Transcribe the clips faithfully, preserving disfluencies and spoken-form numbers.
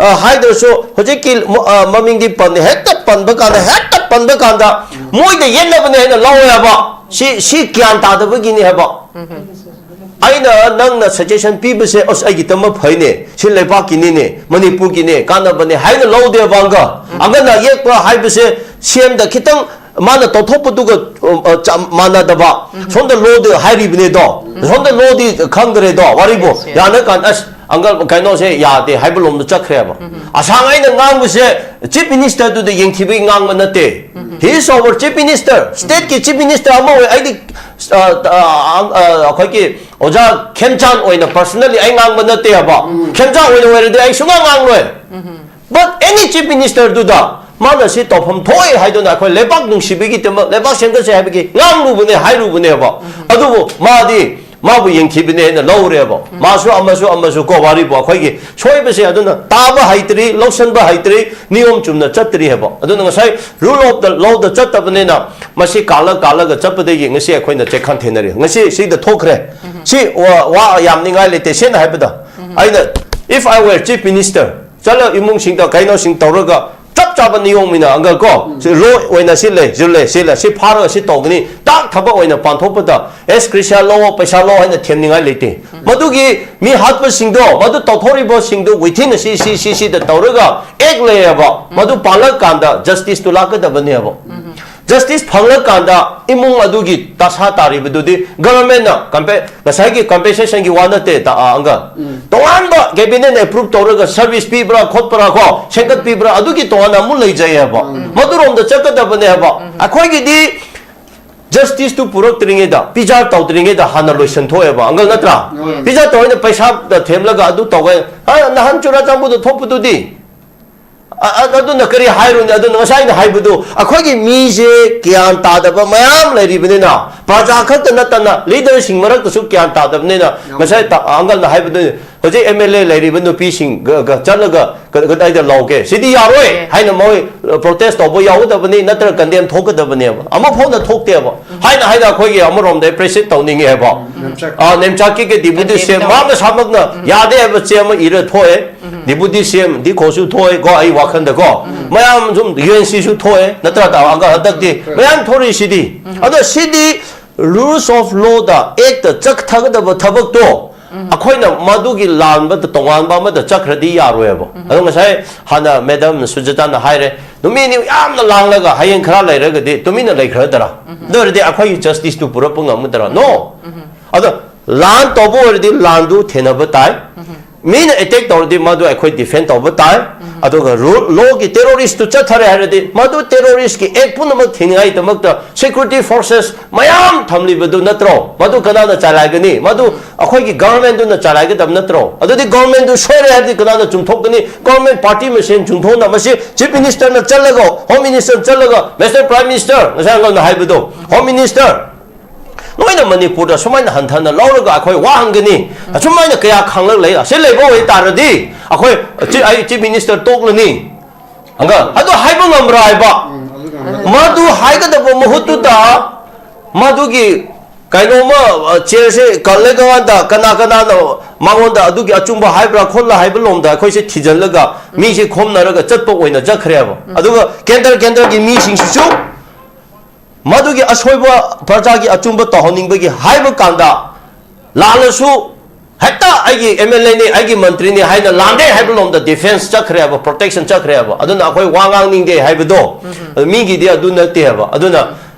ꯑ, ꯍꯥꯏꯗ꯭ꯔꯁꯨ ꯍꯧꯖꯤꯛꯀꯤ ꯃ-, ꯑ, ꯃꯃꯤꯡꯗꯤ ꯄꯟꯅꯤ, ꯍꯦꯛꯇ ꯄꯟꯕ ꯀꯥꯟꯗ, ꯍꯦꯛꯇ ꯄꯟꯕ ꯀꯥꯟꯗ ꯃꯣꯏꯗ ꯌꯦꯠꯅꯕꯅꯦ ꯍꯥꯏꯅ ꯂꯧꯋꯦ ꯍꯥꯏꯕ꯫ ꯁꯤ, ꯁꯤ ꯒ꯭ꯌꯥꯟ ꯇꯥꯗꯕꯒꯤꯅꯤ ꯍꯥꯏꯕ꯫ ꯑꯩꯅ, ꯅꯪꯅ suggestion ꯄꯤꯕꯁꯦ, "ꯑꯁ, ꯑꯩꯒꯤꯗꯃꯛ ꯐꯩꯅꯦ, ꯁꯤ ꯂꯩꯕꯥꯛꯀꯤꯅꯤꯅꯦ, ꯃꯅꯤꯄꯨꯔꯒꯤꯅꯦ, ꯀꯥꯟꯅꯕꯅꯦ" ꯍꯥꯏꯅ ꯂꯧꯗꯦꯕ꯫ ꯑꯪꯒ, ꯑꯪꯒꯅ ꯌꯦꯛꯄ ꯍꯥꯏꯕꯁꯦ ꯁꯤ ꯑꯦꯝꯗ ꯈꯤꯇꯪ ꯃꯥꯅ ꯇꯧꯊꯣꯛꯄꯗꯨꯒ, ꯑ, ꯑ, ꯆ-, ꯃꯥꯟꯅꯗꯕ꯫ ꯁꯣꯝꯗ ꯂꯣꯗꯤ ꯍꯥꯏꯔꯤꯕꯅꯦꯗꯣ, ꯁꯣꯝꯗ ꯂꯣꯗꯤ ꯈꯪꯗ꯭ꯔꯦꯗꯣ, ꯋꯥꯔꯤꯕꯨ꯫ Yes, yes. ꯌꯥꯅ ꯀꯥꯟ, ꯑꯁ, ꯑꯪꯒꯜ, ꯀꯩꯅꯣꯁꯦ ꯌꯥꯗꯦ ꯍꯥꯏꯕ ꯂꯣꯝꯗ ꯆꯠꯈ꯭ꯔꯦꯕ꯫ ꯑꯁꯥꯡ ꯑꯩꯅ ꯉꯥꯡꯕꯁꯦ Chief Ministerꯗꯨꯗ ꯌꯦꯡꯊꯤꯕꯒꯤ ꯉꯥꯡꯕ ꯅꯠꯇꯦ꯫ He is our Chief Minister, stateꯀꯤ Chief Minister ꯑꯃ ꯑꯣꯏ꯫ ꯑꯩꯗꯤ, ꯑ, ꯑ, ꯑ, ꯑꯩꯈꯣꯏꯒꯤ ꯑꯣꯖꯥ ꯈꯦꯝꯆꯥꯟ ꯑꯣꯏꯅ personally ꯑꯩ ꯉꯥꯡꯕ ꯅꯠꯇꯦ ꯍꯥꯏꯕ꯫ ꯈꯦꯝꯆꯥꯟ ꯑꯣꯏꯅ ꯑꯣꯏꯔꯗꯤ ꯑꯩ ꯁꯨꯡꯉꯥꯡ ꯉꯥꯡꯂꯣꯏ꯫ But any Chief Ministerꯗꯨꯗ ꯃꯥꯅ ꯁꯤ ꯇꯧꯐꯝ ꯊꯣꯛꯑꯦ ꯍꯥꯏꯗꯨꯅ ꯑꯩꯈꯣꯏ ꯂꯩꯕꯥꯛ ꯅꯨꯡꯁꯤꯕꯒꯤꯗꯃꯛ, ꯂꯩꯕꯥꯛ ꯁꯦꯝꯒꯠꯁꯦ ꯍꯥꯏꯕꯒꯤ ꯉꯥꯡꯂꯨꯕꯅꯦ, ꯍꯥꯏꯔꯨꯕꯅꯦꯕ꯫ ꯑꯗꯨꯕꯨ ꯃꯥꯗꯤ ꯃꯥꯕꯨ ꯌꯦꯡꯊꯤꯕꯅꯦ ꯍꯥꯏꯅ ꯂꯧꯔꯦꯕ꯫ ꯃꯥꯁꯨ ꯑꯃꯁꯨ ꯑꯃꯁꯨ ꯀꯣ, ꯋꯥꯔꯤꯕꯨ ꯑꯩꯈꯣꯏꯒꯤ ꯁꯣꯏꯕꯁꯦ ꯑꯗꯨꯅ ꯇꯥꯕ ꯍꯩꯇ꯭ꯔꯤ, ꯂꯧꯁꯟꯕ ꯍꯩꯇ꯭ꯔꯤ, ꯅꯤꯌꯣꯝ ꯆꯨꯝꯅ ꯆꯠꯇ꯭ꯔꯤ ꯍꯥꯏꯕ꯫ ꯑꯗꯨꯅ ꯉꯁꯥꯏ rule of the lawꯗ ꯆꯠꯇꯕꯅꯤꯅ ꯃꯁꯤ ꯀꯥꯜꯂ ꯀꯥꯜꯂꯒ ꯆꯠꯄꯗꯒꯤ ꯉꯁꯤ ꯑꯩꯈꯣꯏꯅ ꯆꯦꯛꯈꯥꯟ ꯊꯦꯡꯅꯔꯤ꯫ ꯉꯁꯤ ꯁꯤꯗ ꯊꯣꯛꯈ꯭ꯔꯦ꯫ ꯁꯤ ꯋꯥ, ꯋꯥ ꯌꯥꯝꯅꯤꯡꯉꯥꯏ ꯂꯩꯇꯦ꯫ ꯁꯦꯡꯅ ꯍꯥꯏꯕꯗ, ꯑꯩꯅ, if I were Chief Minister, ꯆꯠꯂ ꯏꯃꯨꯡꯁꯤꯡꯗ ꯀꯩꯅꯣꯁꯤꯡ ꯇꯧꯔꯒ ꯆꯞ ꯆꯥꯕ ꯅꯤꯌꯣꯝ ꯑꯣꯏꯅ ꯑꯪꯒꯜ ꯀꯣ, ꯁꯤ law ꯑꯣꯏꯅ ꯁꯤ ꯂꯩ, ꯁꯤ ꯂꯩ, ꯁꯤ ꯂꯩ, ꯁꯤ ꯐꯥꯔꯒ ꯁꯤ ꯇꯧꯒꯅꯤ, ꯇꯥꯛ ꯊꯕꯛ ꯑꯣꯏꯅ ꯄꯥꯟꯊꯣꯛꯄꯗ ꯑꯦꯁ ꯀ꯭ꯔꯤꯁꯤꯌꯥ ꯂꯧꯑꯣ, ꯄꯩꯁꯥ ꯂꯧꯑꯣ ꯍꯥꯏꯅ ꯊꯦꯝꯅꯤꯡꯉꯥꯏ ꯂꯩꯇꯦ꯫ ꯃꯗꯨꯒꯤ ꯃꯤ ꯍꯥꯠꯄꯁꯤꯡꯗꯣ, ꯃꯗꯨ ꯇꯧꯊꯣꯔꯤꯕꯁꯤꯡꯗꯨ within ꯁꯤ, ꯁꯤ, ꯁꯤ, ꯁꯤꯗ ꯇꯧꯔꯒ act ꯂꯩꯌꯦꯕ, ꯃꯗꯨ ꯄꯥꯜꯂꯀꯥꯟꯗ justiceꯇꯨ ꯂꯥꯛꯀꯗꯕꯅꯦꯕ꯫ Justice ꯐꯪꯂꯀꯥꯟꯗ ꯏꯃꯨꯡ ꯑꯗꯨꯒꯤ ꯗꯁꯥ ꯇꯥꯔꯤꯕꯗꯨꯗꯤ governmentꯅ compe-, ꯉꯁꯥꯏꯒꯤ compensationꯒꯤ ꯋꯥ ꯅꯠꯇꯦ, ꯇ-, ꯑ, ꯑꯪꯒꯜ꯫ ꯇꯣꯉꯥꯟꯕ cabinetꯅ approve ꯇꯧꯔꯒ service ꯄꯤꯕ꯭ꯔꯥ ꯈꯣꯠꯄ꯭ꯔꯥ ꯀꯣ, ꯁꯦꯟꯒꯠ ꯄꯤꯕ꯭ꯔꯥ, ꯑꯗꯨꯒꯤ ꯇꯣꯉꯥꯟꯅ ꯑꯃꯨꯛ ꯂꯩꯖꯩ ꯍꯥꯏꯕ꯫ ꯃꯗꯨꯔꯣꯝꯗ ꯆꯠꯀꯗꯕꯅꯦ ꯍꯥꯏꯕ꯫ ꯑꯩꯈꯣꯏꯒꯤꯗꯤ justiceꯇꯨ ꯄꯨꯔꯛꯇ꯭ꯔꯤꯉꯩꯗ, ꯄꯤꯖꯥ ꯇꯧꯗ꯭ꯔꯤꯉꯩꯗ ꯍꯥꯟꯅ ꯂꯣꯏꯁꯟꯊꯣꯛꯑꯦꯕ, ꯑꯪꯒꯜ ꯅꯠꯇ꯭ꯔꯥ? ꯄꯤꯖꯥ ꯇꯧꯔꯤꯅ ꯄꯩꯁꯥ ꯊꯦꯝꯂꯒ ꯑꯗꯨ ꯇꯧꯋꯦ꯫ ꯑ, ꯅꯍꯥꯟ ꯆꯨꯔꯥꯆꯥꯟꯄꯨꯔꯗ ꯊꯣꯛꯄꯗꯨꯗꯤ꯫ ꯑ-, ꯑ-, ꯑꯗꯨꯅ ꯀꯔꯤ ꯍꯥꯏꯔꯨꯅꯤ? ꯑꯗꯨꯅ ꯉꯁꯥꯏ ꯑꯩꯅ ꯍꯥꯏꯕꯗꯨ, ꯑꯩꯈꯣꯏꯒꯤ ꯃꯤꯁꯦ ꯒ꯭ꯌꯥꯟ ꯇꯥꯗꯕ ꯃꯌꯥꯝ ꯂꯩꯔꯤꯕꯅꯤꯅ, ꯄ꯭ꯔꯖꯥ ꯈꯛꯇ ꯅꯠꯇꯅ leaderꯁꯤꯡ ꯃꯔꯛꯇꯁꯨ ꯒ꯭ꯌꯥꯟ ꯇꯥꯗꯕꯅꯤꯅ, ꯉꯁꯥꯏ ꯇ-, ꯑꯪꯒꯜꯅ ꯍꯥꯏꯕꯗꯨ, ꯍꯧꯖꯤꯛ ꯑꯦꯝ ꯑꯦꯜ ꯑꯦ ꯂꯩꯔꯤꯕ ꯅꯨꯄꯤꯁꯤꯡꯒ ꯆꯠꯂꯒ ꯀꯗꯥꯏꯗ ꯂꯧꯒꯦ? ꯁꯤꯗꯤ ꯌꯥꯔꯣꯏ ꯍꯥꯏꯅ ꯃꯣꯏ ꯄ꯭ꯔꯣꯇꯦꯁ ꯇꯧꯕ ꯌꯥꯎꯒꯗꯕꯅꯤ, ꯅꯠꯇ꯭ꯔꯒ ꯀꯟꯗꯦꯝ ꯊꯣꯛꯀꯗꯕꯅꯦꯕ꯫ ꯑꯃ ꯐꯥꯎꯅ ꯊꯣꯛꯇꯦꯕ꯫ ꯍꯥꯏꯅ ꯍꯥꯏꯅ ꯑꯩꯈꯣꯏꯒꯤ ꯑꯃꯔꯣꯝꯗ ꯑꯦꯄ꯭ꯔꯤꯁꯤꯌꯦꯠ ꯇꯧꯅꯤꯡꯉꯦ ꯍꯥꯏꯕ꯫ ꯅꯦꯝꯆꯥꯛꯀꯤ ꯗꯤꯄꯨꯇꯤ ꯁꯤ ꯑꯦꯝ ꯃꯥ ꯃꯁꯥꯃꯛꯅ ꯌꯥꯗꯦ ꯍꯥꯏꯕ ꯆꯦ ꯑꯃ ꯏꯔ ꯊꯣꯛꯑꯦ꯫ ꯗꯤꯄꯨꯇꯤ ꯁꯤ ꯑꯦꯝ ꯗꯤ ꯀꯣꯁꯨ ꯊꯣꯛꯑꯦꯀꯣ, ꯑꯩ ꯋꯥꯈꯜꯗꯀꯣ꯫ ꯃꯌꯥꯝ ꯁꯨꯝ ꯌꯨ ꯑꯦꯟ ꯁꯤꯁꯨ ꯊꯣꯛꯑꯦ, ꯅꯠꯇ꯭ꯔꯥ? ꯍꯟꯗꯛꯇꯤ ꯃꯌꯥꯝ ꯊꯣꯔꯛꯏꯁꯤꯗꯤ꯫ ꯑꯗꯣ ꯁꯤꯗꯤ rules of lawꯗ, ꯑꯦꯛꯇ ꯆꯠꯊꯒꯗꯕ ꯊꯕꯛꯇꯣ ꯑꯩꯈꯣꯏꯅ ꯃꯗꯨꯒꯤ ꯂꯥꯟꯕꯗ ꯇꯣꯉꯥꯟꯕ ꯑꯃꯗ ꯆꯠꯈ꯭ꯔꯗꯤ ꯌꯥꯔꯣꯏꯕ꯫ ꯑꯗꯣ ꯉꯁꯥꯏ ꯍꯥꯟꯅ ꯃꯦꯗꯥꯝ ꯁꯨꯖꯥꯇꯥꯅ ꯍꯥꯏꯔꯦ, ꯅꯨꯃꯤꯠ ꯅꯤ ꯌꯥꯝꯅ ꯂꯥꯡꯂꯒ ꯍꯌꯦꯡ ꯈꯔ ꯂꯩꯔꯒꯗꯤ ꯇꯨꯃꯤꯟꯅ ꯂꯩꯈ꯭ꯔꯗꯔꯥ? ꯑꯗꯨ ꯑꯣꯏꯔꯗꯤ ꯑꯩꯈꯣꯏꯒꯤ ꯖꯁꯇꯤꯁꯇꯨ ꯄꯨꯔꯛꯄ ꯉꯝꯒꯗꯔꯥ? ꯅꯣ꯫ ꯑꯗꯣ ꯂꯥꯟ ꯇꯧꯕ ꯑꯣꯏꯔꯗꯤ ꯂꯥꯟꯗꯨ ꯊꯦꯡꯅꯕ ꯇꯥꯏ꯫ ꯃꯤꯅ ꯑꯦꯇꯦꯛ ꯇꯧꯔꯗꯤ ꯃꯗꯨ ꯑꯩꯈꯣꯏ ꯗꯤꯐꯦꯟ ꯇꯧꯕ ꯇꯥꯏ꯫ ꯑꯗꯨꯒ ꯔꯨꯜ ꯂꯣꯒꯤ ꯇꯦꯔꯣꯔꯤꯁꯇꯨ ꯆꯠꯊꯔꯦ ꯍꯥꯏꯔꯗꯤ ꯃꯗꯨ ꯇꯦꯔꯣꯔꯤꯁꯀꯤ ꯑꯦꯛ ꯄꯨꯝꯅꯃꯛ ꯊꯤꯡꯅꯤꯡꯉꯥꯏꯗꯃꯛꯇ ꯁꯦꯀ꯭ꯌꯨꯔꯤꯇꯤ ꯐꯣꯔꯁꯦꯁ ꯃꯌꯥꯝ ꯊꯝꯂꯤꯕꯗꯨ ꯅꯠꯇ꯭ꯔꯣ? ꯃꯗꯨ ꯀꯅꯥꯅ ꯆꯂꯥꯏꯒꯅꯤ? ꯃꯗꯨ ꯑꯩꯈꯣꯏꯒꯤ ꯒꯚꯔꯟꯃꯦꯟꯠꯇꯨꯅ ꯆꯂꯥꯏꯒꯗꯕ ꯅꯠꯇ꯭ꯔꯣ? ꯑꯗꯨꯗꯤ ꯒꯚꯔꯟꯃꯦꯟꯠꯇꯨ ꯁꯣꯏꯔꯦ ꯍꯥꯏꯔꯗꯤ ꯀꯅꯥꯅ ꯆꯨꯝꯊꯣꯛꯀꯅꯤ? ꯒꯚꯔꯟꯃꯦꯟꯠ ꯄꯥꯔꯇꯤ ꯃꯁꯦꯟ ꯆꯨꯝꯊꯣꯛꯅ ꯃꯁꯤ ꯆꯤꯐ ꯃꯤꯅꯤꯁꯇꯔꯅ ꯆꯠꯂꯒ, ꯍꯣꯝ ꯃꯤꯅꯤꯁꯇꯔꯅ ꯆꯠꯂꯒ, ꯃꯤꯁꯇꯔ ꯄ꯭ꯔꯥꯏꯝ ꯃꯤꯅꯤꯁꯇꯔ, ꯉꯁꯥꯏ ꯑꯉꯥꯡꯅ ꯍꯥꯏꯕꯗꯣ, ꯍꯣꯝ ꯃꯤꯅꯤꯁꯇꯔ, ꯅꯣꯏꯅ ꯃꯅꯤꯄꯨꯔꯗ ꯁꯨꯃꯥꯏꯅ ꯍꯟꯊꯅ ꯂꯧꯔꯒ ꯑꯩꯈꯣꯏ ꯋꯥꯍꯟꯒꯅꯤ, ꯑꯁꯨꯃꯥꯏꯅ ꯀꯌꯥ ꯈꯪꯂꯛ ꯂꯩ, ꯑꯁꯤ ꯂꯩꯕ ꯑꯣꯏꯇꯥꯔꯗꯤ ꯑꯩꯈꯣꯏ ꯆꯤ-, ꯑꯩ ꯆꯤꯐ ꯃꯤꯅꯤꯁꯇꯔ ꯇꯣꯛꯂꯅꯤ꯫ ꯑꯗꯣ ꯍꯥꯏꯕ ꯉꯝꯕ꯭ꯔꯥ ꯍꯥꯏꯕ? ꯃꯗꯨ ꯍꯥꯏꯒꯗꯕ ꯃꯍꯨꯠꯇꯨꯗ ꯃꯗꯨꯒꯤ ꯀꯩꯅꯣꯝꯃ, ꯑ, ꯆꯤꯌꯔꯁꯦ ꯀꯜꯂꯒ ꯀꯅꯥ ꯀꯅꯥꯅ ꯃꯉꯣꯟꯗ ꯑꯗꯨꯒꯤ ꯑꯆꯨꯝꯕ ꯍꯥꯏꯕ꯭ꯔꯥ ꯈꯣꯠꯂ ꯍꯥꯏꯕ ꯂꯣꯝꯗ ꯑꯩꯈꯣꯏꯁꯦ ꯊꯤꯖꯤꯜꯂꯒ ꯃꯤꯁꯦ ꯈꯣꯝꯅꯔꯒ ꯆꯠꯄ ꯑꯣꯏꯅ ꯆꯠꯈ꯭ꯔꯦꯕ꯫ ꯑꯗꯨꯒ ꯀꯦꯟꯗ꯭ꯔ ꯀꯦꯟꯗ꯭ꯔꯒꯤ ꯃꯤꯁꯤꯡꯁꯤꯁꯨ ꯃꯗꯨꯒꯤ ꯑꯁꯣꯏꯕ, ꯄ꯭ꯔꯖꯥꯒꯤ ꯑꯆꯨꯝꯕ ꯇꯧꯍꯟꯅꯤꯡꯕꯒꯤ ꯍꯥꯏꯕ ꯀꯥꯟꯗ, ꯂꯥꯜꯂꯁꯨ ꯍꯦꯛꯇ ꯑꯩꯒꯤ ꯑꯦꯝ ꯑꯦꯜ ꯑꯦꯅꯤ, ꯑꯩꯒꯤ ꯃꯟꯇ꯭ꯔꯤꯅꯤ ꯍꯥꯏꯅ ꯂꯥꯟꯗꯦ ꯍꯥꯏꯕ ꯂꯣꯝꯗ ꯗꯤꯐꯦꯟꯁ ꯆꯠꯈ꯭ꯔꯦꯕ, ꯄ꯭ꯔꯣꯇꯦꯛꯁꯟ ꯆꯠꯈ꯭ꯔꯦꯕ꯫ ꯑꯗꯨꯅ ꯑꯩꯈꯣꯏ ꯋꯥ ꯉꯥꯡꯅꯤꯡꯗꯦ ꯍꯥꯏꯕꯗꯣ, ꯃꯤꯒꯤꯗꯤ ꯑꯗꯨ ꯅꯠꯇꯦꯕ꯫ ꯑꯗꯨꯅ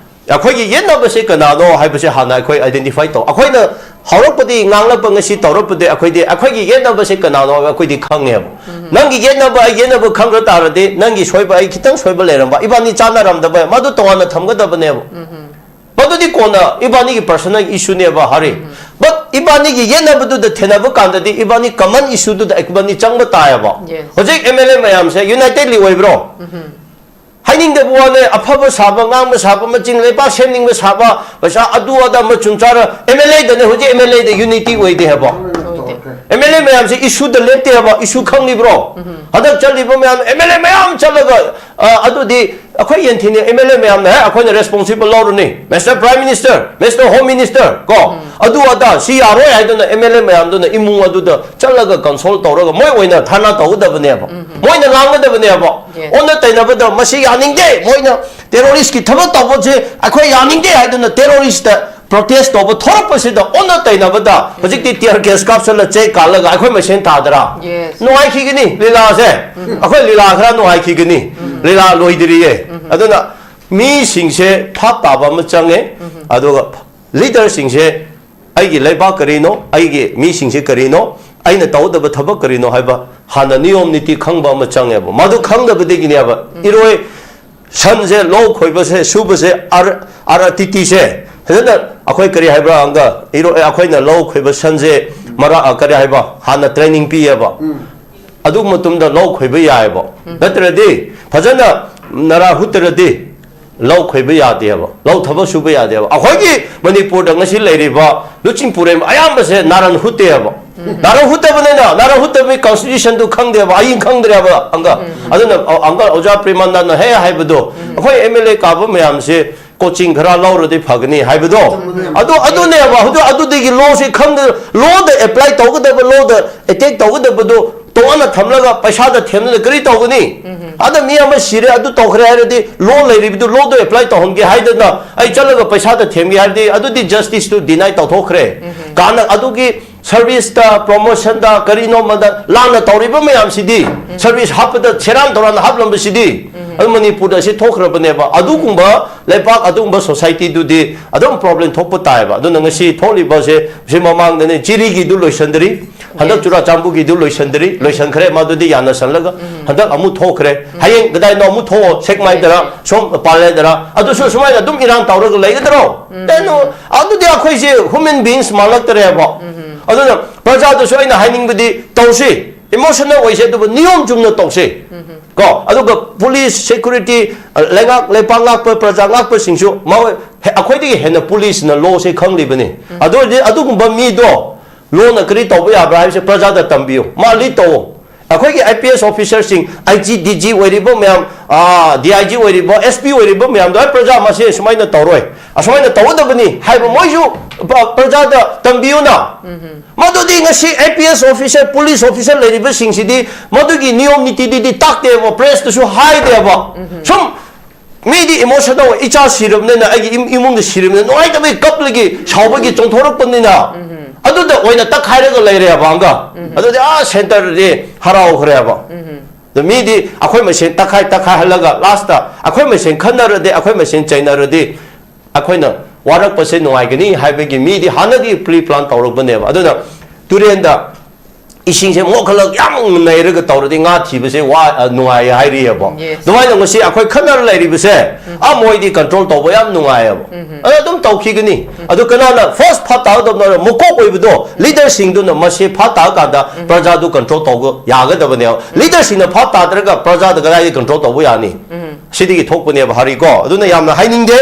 ꯑꯩꯈꯣꯏꯒꯤ ꯌꯦꯠꯅꯕꯁꯦ ꯀꯅꯥꯅꯣ ꯍꯥꯏꯕꯁꯦ ꯍꯥꯟꯅ ꯑꯩꯈꯣꯏ ꯑꯥꯏꯗꯦꯟꯇꯤꯐꯥꯏ ꯇꯧ꯫ ꯑꯩꯈꯣꯏꯅ ꯍꯧꯔꯛꯄꯗꯤ, ꯉꯥꯡꯂꯛꯄ ꯉꯁꯤ ꯇꯧꯔꯛꯄꯗꯤ, ꯑꯩꯈꯣꯏꯗꯤ ꯑꯩꯈꯣꯏꯒꯤ ꯌꯦꯠꯅꯕꯁꯦ ꯀꯅꯥꯅꯣ ꯍꯥꯏꯕ ꯑꯩꯈꯣꯏꯗꯤ ꯈꯪꯉꯦꯕ꯫ ꯅꯪꯒꯤ ꯌꯦꯠꯅꯕ, ꯑꯩ ꯌꯦꯠꯅꯕ ꯈꯪꯗ ꯇꯥꯔꯗꯤ, ꯅꯪꯒꯤ ꯁꯣꯏꯕ, ꯑꯩ ꯈꯤꯇꯪ ꯁꯣꯏꯕ ꯂꯩꯔꯝꯕ, ꯏꯕꯥꯅꯤ ꯆꯥꯟꯅꯔꯝꯗꯕ, ꯃꯗꯨ ꯇꯣꯉꯥꯟꯅ ꯊꯝꯒꯗꯕꯅꯦꯕ꯫ ꯃꯗꯨꯗꯤ ꯀꯣꯟꯅ ꯏꯕꯥꯅꯤꯒꯤ ꯄꯔꯁꯣꯅꯦꯜ ꯏꯁꯨꯅꯦꯕ, ꯍꯔꯤ꯫ ꯕꯠ ꯏꯕꯥꯅꯤꯒꯤ ꯌꯦꯠꯅꯕꯗꯨꯗ ꯊꯦꯡꯅꯕ ꯀꯥꯟꯗꯗꯤ ꯏꯕꯥꯅꯤ ꯀꯃꯟ ꯏꯁꯨꯗꯨꯗ ꯏꯕꯥꯅꯤ ꯆꯪꯕ ꯇꯥꯏꯌꯦꯕ꯫ Yes. ꯍꯧꯖꯤꯛ ꯑꯦꯝ ꯑꯦꯜ ꯑꯦ ꯃꯌꯥꯝꯁꯦ ꯌꯨꯅꯥꯏꯇꯦꯗꯂꯤ ꯑꯣꯏꯕ꯭ꯔꯣ? ꯍꯥꯏꯅꯤꯡꯗꯕ ꯋꯥꯅꯦ, ꯑꯐꯕ ꯁꯥꯕ, ꯉꯥꯡꯕ ꯁꯥꯕ, ꯃꯆꯤꯟ ꯂꯩꯕꯥꯛ ꯁꯦꯝꯅꯤꯡꯕ ꯁꯥꯕ, ꯄꯩꯁꯥ ꯑꯗꯨ ꯑꯗꯥ ꯃꯆꯨꯝ ꯆꯥꯔ ꯑꯦꯝ ꯑꯦꯜ ꯑꯦꯗꯅꯦ ꯍꯧꯖꯤꯛ ꯑꯦꯝ ꯑꯦꯜ ꯑꯦꯗ ꯌꯨꯅꯤꯇꯤ ꯑꯣꯏꯗꯦ ꯍꯥꯏꯕ꯫ ꯑꯣꯏꯗꯦ꯫ ꯑꯦꯝ ꯑꯦꯜ ꯑꯦ ꯃꯌꯥꯝꯁꯦ ꯏꯁꯨꯗ ꯂꯦꯞꯇꯦ ꯍꯥꯏꯕ, ꯏꯁꯨ ꯈꯪꯂꯤꯕ꯭ꯔꯣ? ꯍꯟꯗꯛ ꯆꯠꯂꯤꯕ ꯃꯌꯥꯝ ꯑꯦꯝ ꯑꯦꯜ ꯑꯦ ꯃꯌꯥꯝ ꯆꯠꯂꯒ, ꯑ, ꯑꯗꯨꯗꯤ ꯑꯩꯈꯣꯏ ꯌꯦꯟꯊꯤꯅꯤ, ꯑꯦꯝ ꯑꯦꯜ ꯑꯦ ꯃꯌꯥꯝꯅ, "ꯍꯦ, ꯑꯩꯈꯣꯏꯅ ꯔꯦꯁꯄꯣꯟꯁꯤꯕꯜ ꯂꯧꯔꯅꯤ, mister prime minister, mister home minister, ꯀꯣ, ꯑꯗꯨ ꯑꯗꯥ ꯁꯤ ꯌꯥꯔꯣꯏ" ꯍꯥꯏꯗꯅ ꯑꯦꯝ ꯑꯦꯜ ꯑꯦ ꯃꯌꯥꯝꯗꯨꯅ ꯏꯃꯨꯡ ꯑꯗꯨꯗ ꯆꯠꯂꯒ ꯀꯟꯁꯣꯜ ꯇꯧꯔꯒ ꯃꯣꯏ ꯑꯣꯏꯅ ꯊꯥꯅꯥ ꯇꯧꯒꯗꯕꯅꯦꯕ, ꯃꯣꯏꯅ ꯉꯥꯡꯒꯗꯕꯅꯦꯕ꯫ Yes. ꯑꯣꯟꯅ ꯇꯩꯅꯕꯗ ꯃꯁꯤ ꯌꯥꯅꯤꯡꯗꯦ, ꯃꯣꯏꯅ ꯇꯦꯔꯣꯔꯤꯁꯀꯤ ꯊꯕꯛ ꯇꯧꯕꯁꯦ ꯑꯩꯈꯣꯏ ꯌꯥꯅꯤꯡꯗꯦ ꯍꯥꯏꯗꯨꯅ ꯇꯦꯔꯣꯔꯤꯁꯇ ꯄ꯭ꯔꯣꯇꯦꯁ ꯇꯧꯕ ꯊꯣꯔꯛꯄꯁꯤꯗ ꯑꯣꯟꯅ ꯇꯩꯅꯕꯗ ꯍꯧꯖꯤꯛꯇꯤ ꯇꯤꯌꯔ ꯒ꯭ꯌꯥꯁ ꯀꯥꯞꯁꯜꯂ ꯆꯦꯛ ꯀꯥꯜꯂꯒ ꯑꯩꯈꯣꯏ ꯃꯁꯦꯟ ꯇꯥꯗ꯭ꯔꯥ? Yes. ꯅꯨꯡꯉꯥꯏꯈꯤꯒꯅꯤ ꯂꯤꯂꯥꯁꯦ, ꯑꯩꯈꯣꯏ ꯂꯤꯂꯥ ꯈꯔ ꯅꯨꯡꯉꯥꯏꯈꯤꯒꯅꯤ, ꯂꯤꯂꯥ ꯂꯣꯏꯗ꯭ꯔꯤꯌꯦ꯫ ꯑꯗꯨꯅ ꯃꯤꯁꯤꯡꯁꯦ ꯚꯥꯞ ꯇꯥꯕ ꯑꯃ ꯆꯪꯉꯦ, ꯑꯗꯨꯒ ꯂꯤꯗꯔꯁꯤꯡꯁꯦ ꯑꯩꯒꯤ ꯂꯩꯕꯥꯛ ꯀꯔꯤꯅꯣ, ꯑꯩꯒꯤ ꯃꯤꯁꯤꯡꯁꯦ ꯀꯔꯤꯅꯣ, ꯑꯩꯅ ꯇꯧꯒꯗꯕ ꯊꯕꯛ ꯀꯔꯤꯅꯣ ꯍꯥꯏꯕ ꯍꯥꯟꯅ ꯅꯤꯌꯣꯝ ꯅꯤꯇꯤ ꯈꯪꯕ ꯑꯃ ꯆꯪꯉꯦꯕ꯫ ꯃꯗꯨ ꯈꯪꯗꯕꯗꯒꯤꯅꯦꯕ ꯏꯔꯣꯏ ꯁꯟꯁꯦ, ꯂꯧ ꯈꯣꯏꯕꯁꯦ, ꯁꯨꯕꯁꯦ, ꯑꯥꯔ ꯑꯥꯔ ꯇꯤ ꯇꯤꯁꯦ ꯐꯖꯅ ꯑꯩꯈꯣꯏ ꯀꯔꯤ ꯍꯥꯏꯕ꯭ꯔꯥ, ꯑꯪꯒ ꯏꯔꯣꯏ ꯑꯩꯈꯣꯏꯅ ꯂꯧ ꯈꯣꯏꯕ ꯁꯟꯁꯦ ꯃꯔꯥ ꯑ, ꯀꯔꯤ ꯍꯥꯏꯕ, ꯍꯥꯟꯅ ꯇ꯭ꯔꯦꯅꯤꯡ ꯄꯤꯌꯦꯕ꯫ ꯑꯗꯨ ꯃꯇꯨꯡꯗ ꯂꯧ ꯈꯣꯏꯕ ꯌꯥꯏꯑꯕ꯫ ꯅꯠꯇ꯭ꯔꯗꯤ ꯐꯖꯅ ꯅꯔꯥ ꯍꯨꯠꯇ꯭ꯔꯗꯤ ꯂꯧ ꯈꯣꯏꯕ ꯌꯥꯗꯦꯕ, ꯂꯧ ꯊꯕꯛ ꯁꯨꯕ ꯌꯥꯗꯦꯕ꯫ ꯑꯩꯈꯣꯏꯒꯤ ꯃꯅꯤꯄꯨꯔꯗ ꯉꯁꯤ ꯂꯩꯔꯤꯕ ꯂꯨꯆꯤꯡ ꯄꯨꯔꯦꯝ ꯑꯌꯥꯝꯕꯁꯦ ꯅꯥꯔꯟ ꯍꯨꯠꯇꯦꯕ꯫ ꯅꯥꯔꯟ ꯍꯨꯠꯇꯕꯅꯤꯅ, ꯅꯥꯔꯟ ꯍꯨꯠꯇꯕꯒꯤ ꯀꯟꯁꯇꯤꯇ꯭ꯌꯨꯁꯟꯗꯨ ꯈꯪꯗꯦꯕ, ꯑꯏꯪ ꯈꯪꯗ꯭ꯔꯦꯕ ꯑꯪꯀ꯫ ꯑꯗꯨꯅ ꯑ-, ꯑꯪꯀꯜ ꯑꯣꯖꯥ ꯄ꯭ꯔꯦꯃꯥꯅꯟꯗꯅ ꯍꯦꯛ ꯍꯥꯏꯕꯗꯣ, ꯑꯩꯈꯣꯏ ꯑꯦꯝ ꯑꯦꯜ ꯑꯦ ꯀꯥꯕ ꯃꯌꯥꯝꯁꯦ ꯀꯣꯆꯤꯡ ꯈꯔ ꯂꯧꯔꯗꯤ ꯐꯒꯅꯤ ꯍꯥꯏꯕꯗꯣ, ꯑꯗꯨ, ꯑꯗꯨꯅꯦꯕ꯫ ꯑꯗꯨ, ꯑꯗꯨꯗꯒꯤ ꯂꯣꯁꯤ ꯈꯪꯗ, ꯂꯣꯗ ꯑꯦꯄ꯭ꯂꯥꯏ ꯇꯧꯒꯗꯕ, ꯂꯣꯗ ꯑꯦꯇꯦꯛ ꯇꯧꯒꯗꯕꯗꯣ ꯇꯣꯉꯥꯟꯅ ꯊꯝꯂꯒ ꯄꯩꯁꯥꯗ ꯊꯦꯝꯂꯒ ꯀꯔꯤ ꯇꯧꯒꯅꯤ? ꯑꯗ ꯃꯤ ꯑꯃ ꯁꯤꯔꯦ, ꯑꯗꯨ ꯇꯧꯈ꯭ꯔꯦ ꯍꯥꯏꯔꯗꯤ ꯂꯣ ꯂꯩꯔꯤꯕꯗꯨ ꯂꯣꯗꯣ ꯑꯦꯄ꯭ꯂꯥꯏ ꯇꯧꯍꯟꯒꯦ ꯍꯥꯏꯗꯅ ꯑꯩ ꯆꯠꯂꯒ ꯄꯩꯁꯥꯗ ꯊꯦꯝꯒꯦ ꯍꯥꯏꯔꯗꯤ ꯑꯗꯨꯗꯤ ꯖꯁꯇꯤꯁꯇꯨ ꯗꯤꯅꯥꯏ ꯇꯧꯊꯣꯛꯈ꯭ꯔꯦ꯫ ꯀꯥꯟꯅ ꯑꯗꯨꯒꯤ ꯁꯔꯚꯤꯁꯇ, ꯄ꯭ꯔꯣꯃꯣꯁꯟꯗ, ꯀꯔꯤꯅꯣꯃꯗ ꯂꯥꯟꯅ ꯇꯧꯔꯤꯕ ꯃꯌꯥꯝꯁꯤꯗꯤ, ꯁꯔꯚꯤꯁ ꯍꯥꯞꯄꯗ ꯁꯦꯔꯥꯟ ꯇꯧꯔꯥꯟ ꯍꯥꯞꯂꯝꯕꯁꯤꯗꯤ, ꯑꯗꯨ ꯃꯅꯤꯄꯨꯔꯗ ꯑꯁꯤ ꯊꯣꯛꯈ꯭ꯔꯕꯅꯦꯕ꯫ ꯑꯗꯨꯒꯨꯝꯕ ꯂꯩꯄꯥꯛ, ꯑꯗꯨꯒꯨꯝꯕ ꯁꯣꯁꯥꯏꯇꯤꯗꯨꯗꯤ ꯑꯗꯨꯝ ꯄ꯭ꯔꯣꯕ꯭ꯂꯦꯝ ꯊꯣꯛꯄ ꯇꯥꯏꯕ꯫ ꯑꯗꯨꯅ ꯉꯁꯤ ꯊꯣꯛꯂꯤꯕꯁꯦ, ꯁꯤ ꯃꯃꯥꯡꯗꯅꯦ ꯖꯤꯔꯤꯒꯤꯗꯨ ꯂꯣꯏꯁꯟꯗ꯭ꯔꯤ, ꯍꯟꯗꯛ ꯆꯨꯔꯥꯆꯥꯟꯄꯨꯔꯒꯤꯗꯨ ꯂꯣꯏꯁꯟꯗ꯭ꯔꯤ, ꯂꯣꯏꯁꯟꯈ꯭ꯔꯦ, ꯃꯗꯨꯗꯤ ꯌꯥꯅꯁꯜꯂꯒ ꯍꯟꯗꯛ ꯑꯃꯨꯛ ꯊꯣꯛꯈ꯭ꯔꯦ꯫ ꯍꯌꯦꯡ ꯀꯗꯥꯏꯅꯣ ꯑꯃꯨꯛ ꯊꯣꯛꯑꯣ, ꯁꯦꯛꯃꯥꯏꯗꯔ, ꯁꯣꯝ ꯄꯥꯂꯦꯗꯔ, ꯑꯗꯨꯁꯨ ꯁꯨꯃꯥꯏꯅ ꯑꯗꯨꯝ ꯏꯔꯥꯡ ꯇꯧꯔꯒ ꯂꯩꯒꯗ꯭ꯔꯣ? ꯀꯩꯅꯣ, ꯑꯗꯨꯗꯤ ꯑꯩꯈꯣꯏꯁꯦ ꯍ꯭ꯌꯨꯃꯦꯟ ꯕꯤꯡꯁ ꯃꯥꯜꯂꯛꯇ꯭ꯔꯦꯕ꯫ ꯑꯗꯨꯅ ꯄ꯭ꯔꯖꯥꯗꯁꯨ ꯑꯩꯅ ꯍꯥꯏꯅꯤꯡꯕꯗꯤ, ꯇꯧꯁꯤ, ꯏꯃꯣꯁꯅꯦꯜ ꯑꯣꯏꯁꯦ, ꯑꯗꯨꯕꯨ ꯅꯤꯌꯣꯝ ꯆꯨꯝꯅ ꯇꯧꯁꯤ꯫ ꯀꯣ, ꯑꯗꯨꯒ ꯄꯨꯂꯤꯁ, ꯁꯦꯀ꯭ꯌꯨꯔꯤꯇꯤ, ꯂꯩꯉꯥꯛ, ꯂꯩꯄꯥꯛ ꯉꯥꯛꯄ, ꯄ꯭ꯔꯖꯥ ꯉꯥꯛꯄꯁꯤꯡꯁꯨ ꯃꯈꯣꯏ, ꯑꯩꯈꯣꯏꯗꯒꯤ ꯍꯦꯟꯅ ꯄꯨꯂꯤꯁꯅ ꯂꯣꯁꯦ ꯈꯪꯂꯤꯕꯅꯤ꯫ ꯑꯗꯨ ꯑꯣꯏꯔꯗꯤ ꯑꯗꯨꯒꯨꯝꯕ ꯃꯤꯗꯣ ꯂꯣꯅ ꯀꯔꯤ ꯇꯧꯕ ꯌꯥꯕ꯭ꯔꯥ ꯍꯥꯏꯕꯁꯦ ꯄ꯭ꯔꯖꯥꯗ ꯇꯝꯕꯤꯌꯨ, ꯃꯥ ꯂꯤꯗ ꯇꯧꯋꯣ꯫ ꯑꯩꯈꯣꯏꯒꯤ ꯑꯥꯏ ꯄꯤ ꯑꯦꯁ ꯑꯣꯐꯤꯁꯔꯁꯤꯡ, ꯑꯥꯏ ꯖꯤ, ꯗꯤ ꯖꯤ ꯑꯣꯏꯔꯤꯕ ꯃꯌꯥꯝ, ꯗꯤ ꯑꯥꯏ ꯖꯤ ꯑꯣꯏꯔꯤꯕ, ꯑꯦꯁ ꯄꯤ ꯑꯣꯏꯔꯤꯕ ꯃꯌꯥꯝꯗꯣ, ꯑꯩ ꯄ꯭ꯔꯖꯥ ꯃꯁꯦ ꯁꯨꯃꯥꯏꯅ ꯇꯧꯔꯣꯏ, ꯑꯁꯨꯃꯥꯏꯅ ꯇꯧꯒꯗꯕꯅꯤ ꯍꯥꯏꯕ ꯃꯣꯏꯁꯨ ꯄ- ꯄ꯭ꯔꯖꯥꯗ ꯇꯝꯕꯤꯌꯨꯅ꯫ ꯃꯗꯨꯗꯤ ꯉꯁꯤ I P S officer, police officer ꯂꯩꯔꯤꯕꯁꯤꯡꯁꯤꯗꯤ ꯃꯗꯨꯒꯤ ꯅꯤꯌꯣꯝ ꯅꯤꯇꯤꯗꯨꯗꯤ ꯇꯥꯛꯇꯦꯕ, ꯄ꯭ꯔꯦꯁꯇꯁꯨ ꯍꯥꯏꯗꯦꯕ꯫ ꯁꯨꯝ ꯃꯤꯗꯤ ꯏꯃꯣꯁꯟ ꯇꯧꯋꯦ, "ꯏꯆꯥ ꯁꯤꯔꯕꯅꯤꯅ, ꯑꯩꯒꯤ ꯏꯃꯨꯡꯗ ꯁꯤꯔꯕꯅꯤꯅ ꯅꯨꯡꯉꯥꯏꯇꯕꯒꯤ ꯀꯞꯂꯒꯤ ꯁꯥꯎꯕꯒꯤ ꯆꯣꯡꯊꯣꯔꯛꯄꯅꯤꯅ ꯑꯗꯨꯗ ꯑꯣꯏꯅ ꯇꯛꯈꯥꯏꯔꯒ ꯂꯩꯔꯦꯕ ꯑꯪꯒ꯫ ꯑꯗꯨꯗꯤ ꯑꯥ ꯁꯦꯟꯇꯔꯗꯤ ꯍꯔꯥꯎꯈ꯭ꯔꯦꯕ꯫ ꯑꯗ ꯃꯤꯗꯤ ꯑꯩꯈꯣꯏ ꯃꯁꯦꯟ ꯇꯛꯈꯥꯏ ꯇꯛꯈꯥꯏꯍꯜꯂꯒ ꯂꯥꯁꯇ ꯑꯩꯈꯣꯏ ꯃꯁꯦꯟ ꯈꯟꯅꯔꯗꯤ, ꯑꯩꯈꯣꯏ ꯃꯁꯦꯟ ꯆꯩꯅꯔꯗꯤ ꯑꯩꯈꯣꯏꯅ ꯋꯥꯔꯛꯄꯁꯦ ꯅꯨꯡꯉꯥꯏꯒꯅꯤ ꯍꯥꯏꯕꯒꯤ ꯃꯤꯗꯤ ꯍꯥꯟꯅꯗꯤ ꯄ꯭ꯔꯤ ꯄ꯭ꯂꯥꯟ ꯇꯧꯔꯛꯄꯅꯦꯕ꯫ ꯑꯗꯨꯅ ꯇꯨꯔꯦꯟꯗ ꯏꯁꯤꯡꯁꯦ ꯃꯣꯠꯈꯠꯂꯒ ꯌꯥꯝ ꯅꯩꯔꯒ ꯇꯧꯔꯗꯤ ꯉꯥ ꯊꯤꯕꯁꯦ ꯋꯥ ꯅꯨꯡꯉꯥꯏ ꯍꯥꯏꯔꯤꯑꯕ꯫ ꯑꯗꯨꯃꯥꯏꯅ ꯉꯁꯤ ꯑꯩꯈꯣꯏ ꯈꯟꯅꯔ ꯂꯩꯔꯤꯕꯁꯦ ꯑꯥ ꯃꯣꯏꯗꯤ ꯀꯟꯇ꯭ꯔꯣꯜ ꯇꯧꯕ ꯌꯥꯝ ꯅꯨꯡꯉꯥꯏꯑꯕ꯫ ꯑꯗꯣ ꯑꯗꯨꯝ ꯇꯧꯈꯤꯒꯅꯤ꯫ ꯑꯗꯨ ꯀꯅꯥꯅ ꯐꯥꯔꯁ ꯐꯥ ꯇꯥꯒꯗꯕꯅꯣ? ꯃꯀꯣꯛ ꯑꯣꯏꯕꯗꯣ ꯂꯤꯗꯔꯁꯤꯡꯗꯨꯅ ꯃꯁꯤ ꯐꯥ ꯇꯥꯔꯀꯥꯟꯗ ꯄ꯭ꯔꯖꯥꯗꯨ ꯀꯟꯇ꯭ꯔꯣꯜ ꯇꯧꯕ ꯌꯥꯒꯗꯕꯅꯦꯕ꯫ ꯂꯤꯗꯔꯁꯤꯡꯅ ꯐꯥ ꯇꯥꯗ꯭ꯔꯒ ꯄ꯭ꯔꯖꯥꯗ ꯀꯗꯥꯏꯗꯒꯤ ꯀꯟꯇ꯭ꯔꯣꯜ ꯇꯧꯕ ꯌꯥꯅꯤ? ꯁꯤꯗꯒꯤ ꯊꯣꯛꯄꯅꯦꯕ ꯍꯔꯤꯀꯣ꯫ ꯑꯗꯨꯅ ꯌꯥꯝꯅ ꯍꯥꯏꯅꯤꯡꯗꯦ꯫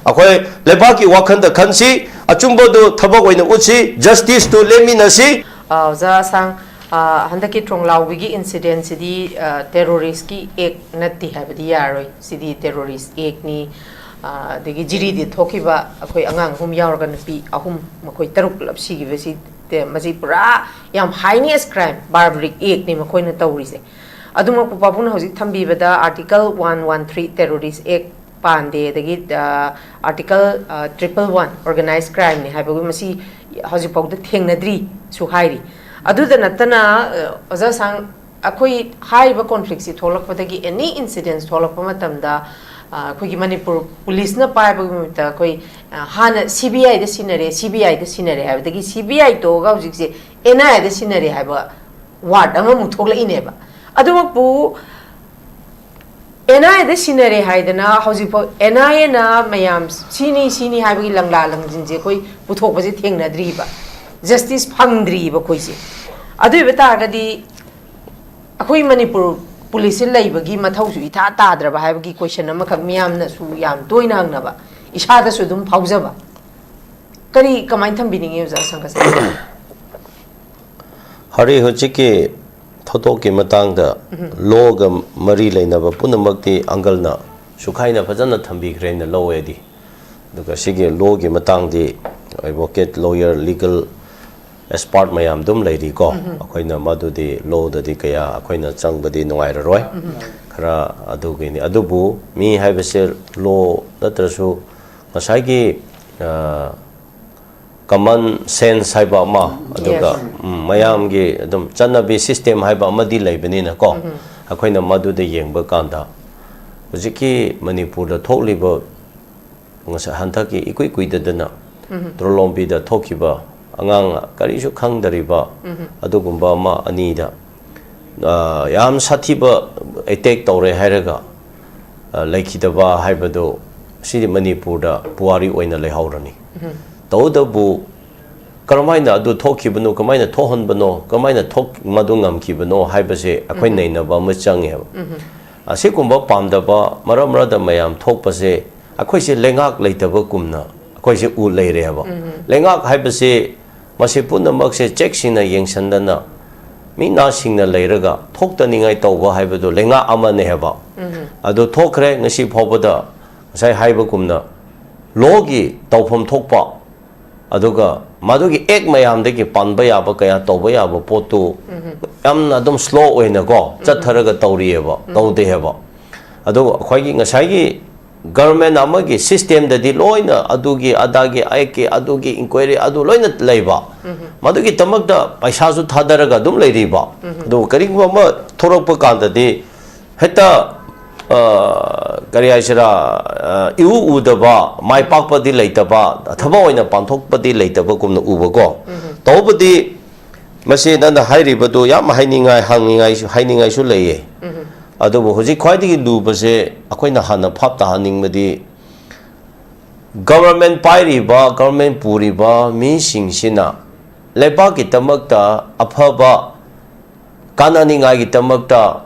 ꯑꯩꯈꯣꯏ ꯂꯩꯕꯥꯛꯀꯤ ꯋꯥꯈꯜꯗ ꯈꯟꯁꯤ, ꯑꯆꯨꯝꯕꯗꯨ ꯊꯕꯛ ꯑꯣꯏꯅ ꯎꯠꯁꯤ, ꯖꯁꯇꯤꯁꯇꯨ ꯂꯦꯝꯃꯤꯟꯅꯁꯤ꯫ ꯑ, ꯑꯣꯖꯥ ꯑꯁꯥꯡ, ꯑ, ꯍꯟꯗꯛꯀꯤ ꯇ꯭ꯔꯣꯡꯂꯥꯎꯕꯤꯒꯤ ꯏꯟꯁꯤꯗꯦꯟꯁꯤꯗꯤ, ꯑ, ꯇꯦꯔꯣꯔꯤꯁꯀꯤ ꯑꯦꯛ ꯅꯠꯇꯦ ꯍꯥꯏꯕꯗꯤ ꯌꯥꯔꯣꯏ꯫ ꯁꯤꯗꯤ ꯇꯦꯔꯣꯔꯤꯁ ꯑꯦꯛꯅꯤ꯫ ꯑ, ꯑꯗꯒꯤ ꯖꯤꯔꯤꯗ ꯊꯣꯛꯈꯤꯕ ꯑꯩꯈꯣꯏ ꯑꯉꯥꯡ ꯑꯍꯨꯝ ꯌꯥꯎꯔꯒ ꯅꯨꯄꯤ ꯑꯍꯨꯝ, ꯃꯈꯣꯏ ꯇꯔꯨꯛ ꯄꯨꯂꯞ ꯁꯤꯈꯤꯕꯁꯤ ꯇꯦ-, ꯃꯁꯤ ꯄꯨꯔꯥ ꯌꯥꯝ ꯍꯥꯏꯅꯤꯌꯁ ꯀ꯭ꯔꯥꯏꯝ, ꯕꯥꯔꯕꯔꯤꯛ ꯑꯦꯛꯅꯤ ꯃꯈꯣꯏꯅ ꯇꯧꯔꯤꯁꯦ꯫ ꯑꯗꯨꯃꯛꯄꯨ ꯄꯥꯕꯨꯡꯅ ꯍꯧꯖꯤꯛ ꯊꯝꯕꯤꯕꯗ article one one three terrorist act ꯄꯥꯟꯗꯦ, ꯑꯗꯒꯤ, ꯑ, ꯑꯥꯔꯇꯤꯀꯜ, ꯑ, ꯇ꯭ꯔꯤꯄꯜ ꯋꯥꯟ ꯑꯣꯔꯒꯅꯥꯏꯖ ꯀ꯭ꯔꯥꯏꯝꯅꯤ ꯍꯥꯏꯕꯒꯤ ꯃꯁꯤ ꯍꯧꯖꯤꯛꯐꯥꯎꯗ ꯊꯦꯡꯅꯗ꯭ꯔꯤꯁꯨ ꯍꯥꯏꯔꯤ꯫ ꯑꯗꯨꯗ ꯅꯠꯇꯅ, ꯑ, ꯑꯣꯖꯥ ꯁꯥꯡ, ꯑꯩꯈꯣꯏ ꯍꯥꯏꯔꯤꯕ ꯀꯣꯟꯐ꯭ꯂꯤꯛꯁꯤ ꯊꯣꯛꯂꯛꯄꯗꯒꯤ ꯑꯦꯅꯤ ꯏꯟꯁꯤꯗꯦꯟꯁ ꯊꯣꯛꯂꯛꯄ ꯃꯇꯝꯗ, ꯑ, ꯑꯩꯈꯣꯏꯒꯤ ꯃꯅꯤꯄꯨꯔ ꯄꯨꯂꯤꯁꯅ ꯄꯥꯏꯕꯒꯤ ꯃꯍꯨꯠꯇ ꯑꯩꯈꯣꯏ, ꯑ, ꯍꯥꯟꯅ ꯁꯤ ꯕꯤ ꯑꯥꯏꯗ ꯁꯤꯟꯅꯔꯦ, ꯁꯤ ꯕꯤ ꯑꯥꯏꯗ ꯁꯤꯟꯅꯔꯦ ꯍꯥꯏꯕꯗꯒꯤ ꯁꯤ ꯕꯤ ꯑꯥꯏ ꯇꯣꯛꯑꯒ ꯍꯧꯖꯤꯛꯁꯦ ꯑꯦꯟ ꯑꯥꯏ ꯑꯦꯗ ꯁꯤꯟꯅꯔꯦ ꯍꯥꯏꯕ ꯋꯥꯔꯗ ꯑꯃꯃꯨꯛ ꯊꯣꯛꯂꯛꯏꯅꯦꯕ꯫ ꯑꯗꯨꯃꯛꯄꯨ ꯑꯦꯟ ꯑꯥꯏ ꯑꯦꯗ ꯁꯤꯟꯅꯔꯦ ꯍꯥꯏꯗꯅ ꯍꯧꯖꯤꯛꯐꯥꯎ ꯑꯦꯟ ꯑꯥꯏ ꯑꯦꯅ ꯃꯌꯥꯝ ꯁꯤꯅꯤ, ꯁꯤꯅꯤ ꯍꯥꯏꯕꯒꯤ ꯂꯪꯂꯥ ꯂꯪꯖꯤꯟꯁꯦ ꯑꯩꯈꯣꯏ ꯄꯨꯊꯣꯛꯄꯁꯦ ꯊꯦꯡꯅꯗ꯭ꯔꯤꯕ, ꯖꯁꯇꯤꯁ ꯐꯪꯗ꯭ꯔꯤꯕ ꯑꯩꯈꯣꯏꯁꯦ꯫ ꯑꯗꯨ ꯑꯣꯏꯕ ꯇꯥꯔꯒꯗꯤ ꯑꯩꯈꯣꯏ ꯃꯅꯤꯄꯨꯔ ꯄꯨꯂꯤꯁꯁꯦ ꯂꯩꯕꯒꯤ ꯃꯊꯧꯁꯨ ꯏꯊꯥ ꯇꯥꯗ꯭ꯔꯕ ꯍꯥꯏꯕꯒꯤ ꯀꯣꯏꯁꯟ ꯑꯃꯈꯛ ꯃꯤꯌꯥꯝꯅꯁꯨ ꯌꯥꯝ ꯇꯣꯏꯅ ꯍꯪꯅꯕ, ꯏꯁꯥꯗꯁꯨ ꯑꯗꯨꯝ ꯐꯥꯎꯖꯕ꯫ ꯀꯔꯤ, ꯀꯃꯥꯏꯅ ꯊꯝꯕꯤꯅꯤꯡꯉꯤ, ꯑꯣꯖꯥ ꯁꯪꯒꯁ? ꯍꯔꯤ, ꯍꯧꯖꯤꯛꯀꯤ ꯊꯧꯗꯣꯛꯀꯤ ꯃꯇꯥꯡꯗ ꯂꯣꯒ ꯃꯔꯤ ꯂꯩꯅꯕ ꯄꯨꯝꯅꯃꯛꯇꯤ ꯑꯪꯀꯜꯅ ꯁꯨꯈꯥꯏꯅ ꯐꯖꯅ ꯊꯝꯕꯤꯈ꯭ꯔꯦꯅ ꯂꯧꯋꯦꯗꯤ꯫ ꯑꯗꯨꯒ ꯁꯤꯒꯤ ꯂꯣꯒꯤ ꯃꯇꯥꯡꯗꯤ ꯑꯦꯗꯚꯣꯀꯦꯠ, ꯂꯣꯌꯔ, ꯂꯤꯒꯜ ꯑꯦꯛꯁꯄꯥꯔꯠ ꯃꯌꯥꯝ ꯑꯗꯨꯝ ꯂꯩꯔꯤꯀꯣ꯫ ꯑꯩꯈꯣꯏꯅ ꯃꯗꯨꯗꯤ ꯂꯣꯗꯗꯤ ꯀꯌꯥ ꯑꯩꯈꯣꯏꯅ ꯆꯪꯕꯗꯤ ꯅꯨꯡꯉꯥꯏꯔꯔꯣꯏ꯫ ꯈꯔ ꯑꯗꯨꯒꯤꯅꯤ꯫ ꯑꯗꯨꯕꯨ ꯃꯤ ꯍꯥꯏꯕꯁꯦ ꯂꯣ ꯅꯠꯇ꯭ꯔꯁꯨ ꯉꯁꯥꯏꯒꯤ, ꯑ, ꯀꯃꯟ ꯁꯦꯟꯁ ꯍꯥꯏꯕ ꯑꯃ, ꯑꯗꯨꯒ, Yes. ꯎꯝ, ꯃꯌꯥꯝꯒꯤ ꯑꯗꯨꯝ ꯆꯠꯅꯕꯤ ꯁꯤꯁꯇꯦꯝ ꯍꯥꯏꯕ ꯑꯃꯗꯤ ꯂꯩꯕꯅꯤꯅꯀꯣ, ꯑꯩꯈꯣꯏꯅ ꯃꯗꯨꯗ ꯌꯦꯡꯕ ꯀꯥꯟꯗ ꯍꯧꯖꯤꯛꯀꯤ ꯃꯅꯤꯄꯨꯔꯗ ꯊꯣꯛꯂꯤꯕ ꯉꯁꯥꯏ ꯍꯟꯗꯛꯀꯤ ꯏꯀꯨꯏ ꯀꯨꯏꯗꯗꯅ ꯇ꯭ꯔꯣꯂꯣꯝꯕꯤꯗ ꯊꯣꯛꯈꯤꯕ ꯑꯉꯥꯡ ꯀꯔꯤꯁꯨ ꯈꯪꯗꯔꯤꯕ ꯑꯗꯨꯒꯨꯝꯕ ꯑꯃ ꯑꯅꯤꯗ, ꯑ, ꯌꯥꯝ ꯁꯥꯊꯤꯕ ꯑꯦꯇꯦꯛ ꯇꯧꯔꯦ ꯍꯥꯏꯔꯒ, ꯑ, ꯂꯩꯈꯤꯗꯕ ꯍꯥꯏꯕꯗꯨ ꯁꯤꯗꯤ ꯃꯅꯤꯄꯨꯔꯗ ꯄꯨꯋꯥꯔꯤ ꯑꯣꯏꯅ ꯂꯩꯍꯧꯔꯅꯤ꯫ ꯇꯧꯕꯇꯕꯨ ꯀꯔꯝꯍꯥꯏꯅ ꯑꯗꯨ ꯊꯣꯛꯈꯤꯕꯅꯣ, ꯀꯃꯥꯏꯅ ꯊꯣꯛꯍꯟꯕꯅꯣ, ꯀꯃꯥꯏꯅ ꯊꯣꯛ-, ꯃꯗꯨ ꯉꯝꯈꯤꯕꯅꯣ ꯍꯥꯏꯕꯁꯦ ꯑꯩꯈꯣꯏ ꯅꯩꯅꯕ ꯑꯃ ꯆꯪꯉꯦꯕ꯫ ꯑꯁꯤꯒꯨꯝꯕ ꯄꯥꯝꯗꯕ ꯃꯔꯛ ꯃꯔꯛꯇ ꯃꯌꯥꯝ ꯊꯣꯛꯄꯁꯦ ꯑꯩꯈꯣꯏꯁꯦ ꯂꯩꯉꯥꯛ ꯂꯩꯇꯕꯒꯨꯝꯅ ꯑꯩꯈꯣꯏꯁꯦ ꯎ ꯂꯩꯔꯦꯕ꯫ ꯂꯩꯉꯥꯛ ꯍꯥꯏꯕꯁꯤ ꯃꯁꯤ ꯄꯨꯝꯅꯃꯛꯁꯦ ꯆꯦꯛꯁꯤꯟꯅ ꯌꯦꯡꯁꯤꯟꯗꯅ ꯃꯤ ꯅꯥꯁꯤꯡꯅ ꯂꯩꯔꯒ ꯊꯣꯛꯇꯅꯤꯡꯉꯥꯏ ꯇꯧꯕ ꯍꯥꯏꯕꯗꯨ ꯂꯩꯉꯥꯛ ꯑꯃꯅꯦ ꯍꯥꯏꯕ꯫ ꯑꯗꯨ ꯊꯣꯛꯈ꯭ꯔꯦ, ꯉꯁꯤ ꯐꯥꯎꯕꯗ ꯉꯁꯥꯏ ꯍꯥꯏꯕꯒꯨꯝꯅ ꯂꯣꯒꯤ ꯇꯧꯐꯝ ꯊꯣꯛꯄ, ꯑꯗꯨꯒ ꯃꯗꯨꯒꯤ ꯑꯦꯛ ꯃꯌꯥꯝꯗꯒꯤ ꯄꯥꯟꯕ ꯌꯥꯕ ꯀꯌꯥ ꯇꯧꯕ ꯌꯥꯕ ꯄꯣꯠꯇꯨ ꯌꯥꯝꯅ ꯑꯗꯨꯝ ꯁ꯭ꯂꯣ ꯑꯣꯏꯅꯀꯣ ꯆꯠꯊꯔꯒ ꯇꯧꯔꯤꯑꯕ, ꯇꯧꯗꯦ ꯍꯥꯏꯕ꯫ ꯑꯗꯨ ꯑꯩꯈꯣꯏꯒꯤ ꯉꯁꯥꯏꯒꯤ ꯒꯔꯃꯦꯟ ꯑꯃꯒꯤ ꯁꯤꯁꯇꯦꯝꯗꯗꯤ ꯂꯣꯏꯅ ꯑꯗꯨꯒꯤ ꯑꯗꯥꯒꯤ ꯑꯦꯛꯀꯤ ꯑꯗꯨꯒꯤ ꯏꯟꯀ꯭ꯋꯥꯏꯔꯤ ꯑꯗꯨ ꯂꯣꯏꯅ ꯂꯩꯕ, ꯃꯗꯨꯒꯤꯗꯃꯛꯇ ꯄꯩꯁꯥꯁꯨ ꯊꯥꯗꯔꯒ ꯑꯗꯨꯝ ꯂꯩꯔꯤꯕ꯫ ꯑꯗꯨ ꯀꯔꯤꯒꯨꯝꯕ ꯑꯃ ꯊꯣꯔꯛꯄ ꯀꯥꯟꯗꯗꯤ ꯍꯦꯛꯇ, ꯑ, ꯀꯔꯤ ꯍꯥꯏꯁꯤꯔꯥ, ꯑ, ꯏꯎ ꯎꯗꯕ, ꯃꯥꯏ ꯄꯥꯛꯄꯗꯤ ꯂꯩꯇꯕ, ꯊꯕꯛ ꯑꯣꯏꯅ ꯄꯥꯡꯊꯣꯛꯄꯗꯤ ꯂꯩꯇꯕꯒꯨꯝꯅ ꯎꯕꯀꯣ꯫ ꯇꯧꯕꯗꯤ ꯃꯁꯤ ꯅꯪꯅ ꯍꯥꯏꯔꯤꯕꯗꯨ ꯌꯥꯝ ꯍꯥꯏꯅꯤꯡꯉꯥꯏ, ꯍꯪꯅꯤꯡꯉꯥꯏꯁꯨ, ꯍꯥꯏꯅꯤꯡꯉꯥꯏꯁꯨ ꯂꯩꯌꯦ꯫ ꯑꯗꯨꯕꯨ ꯍꯧꯖꯤꯛ ꯈ꯭ꯋꯥꯏꯗꯒꯤ ꯂꯨꯕꯁꯦ ꯑꯩꯈꯣꯏꯅ ꯍꯥꯟꯅ ꯚꯥꯞ ꯇꯥꯍꯟꯅꯤꯡꯕꯗꯤ ꯒꯚꯔꯟꯃꯦꯟ ꯄꯥꯏꯔꯤꯕ, ꯒꯚꯔꯟꯃꯦꯟ ꯄꯨꯔꯤꯕ ꯃꯤꯁꯤꯡꯁꯤꯅ ꯂꯩꯕꯥꯛꯀꯤꯗꯃꯛꯇ ꯑꯐꯕ ꯀꯥꯟꯅꯅꯤꯡꯉꯥꯏꯒꯤꯗꯃꯛꯇ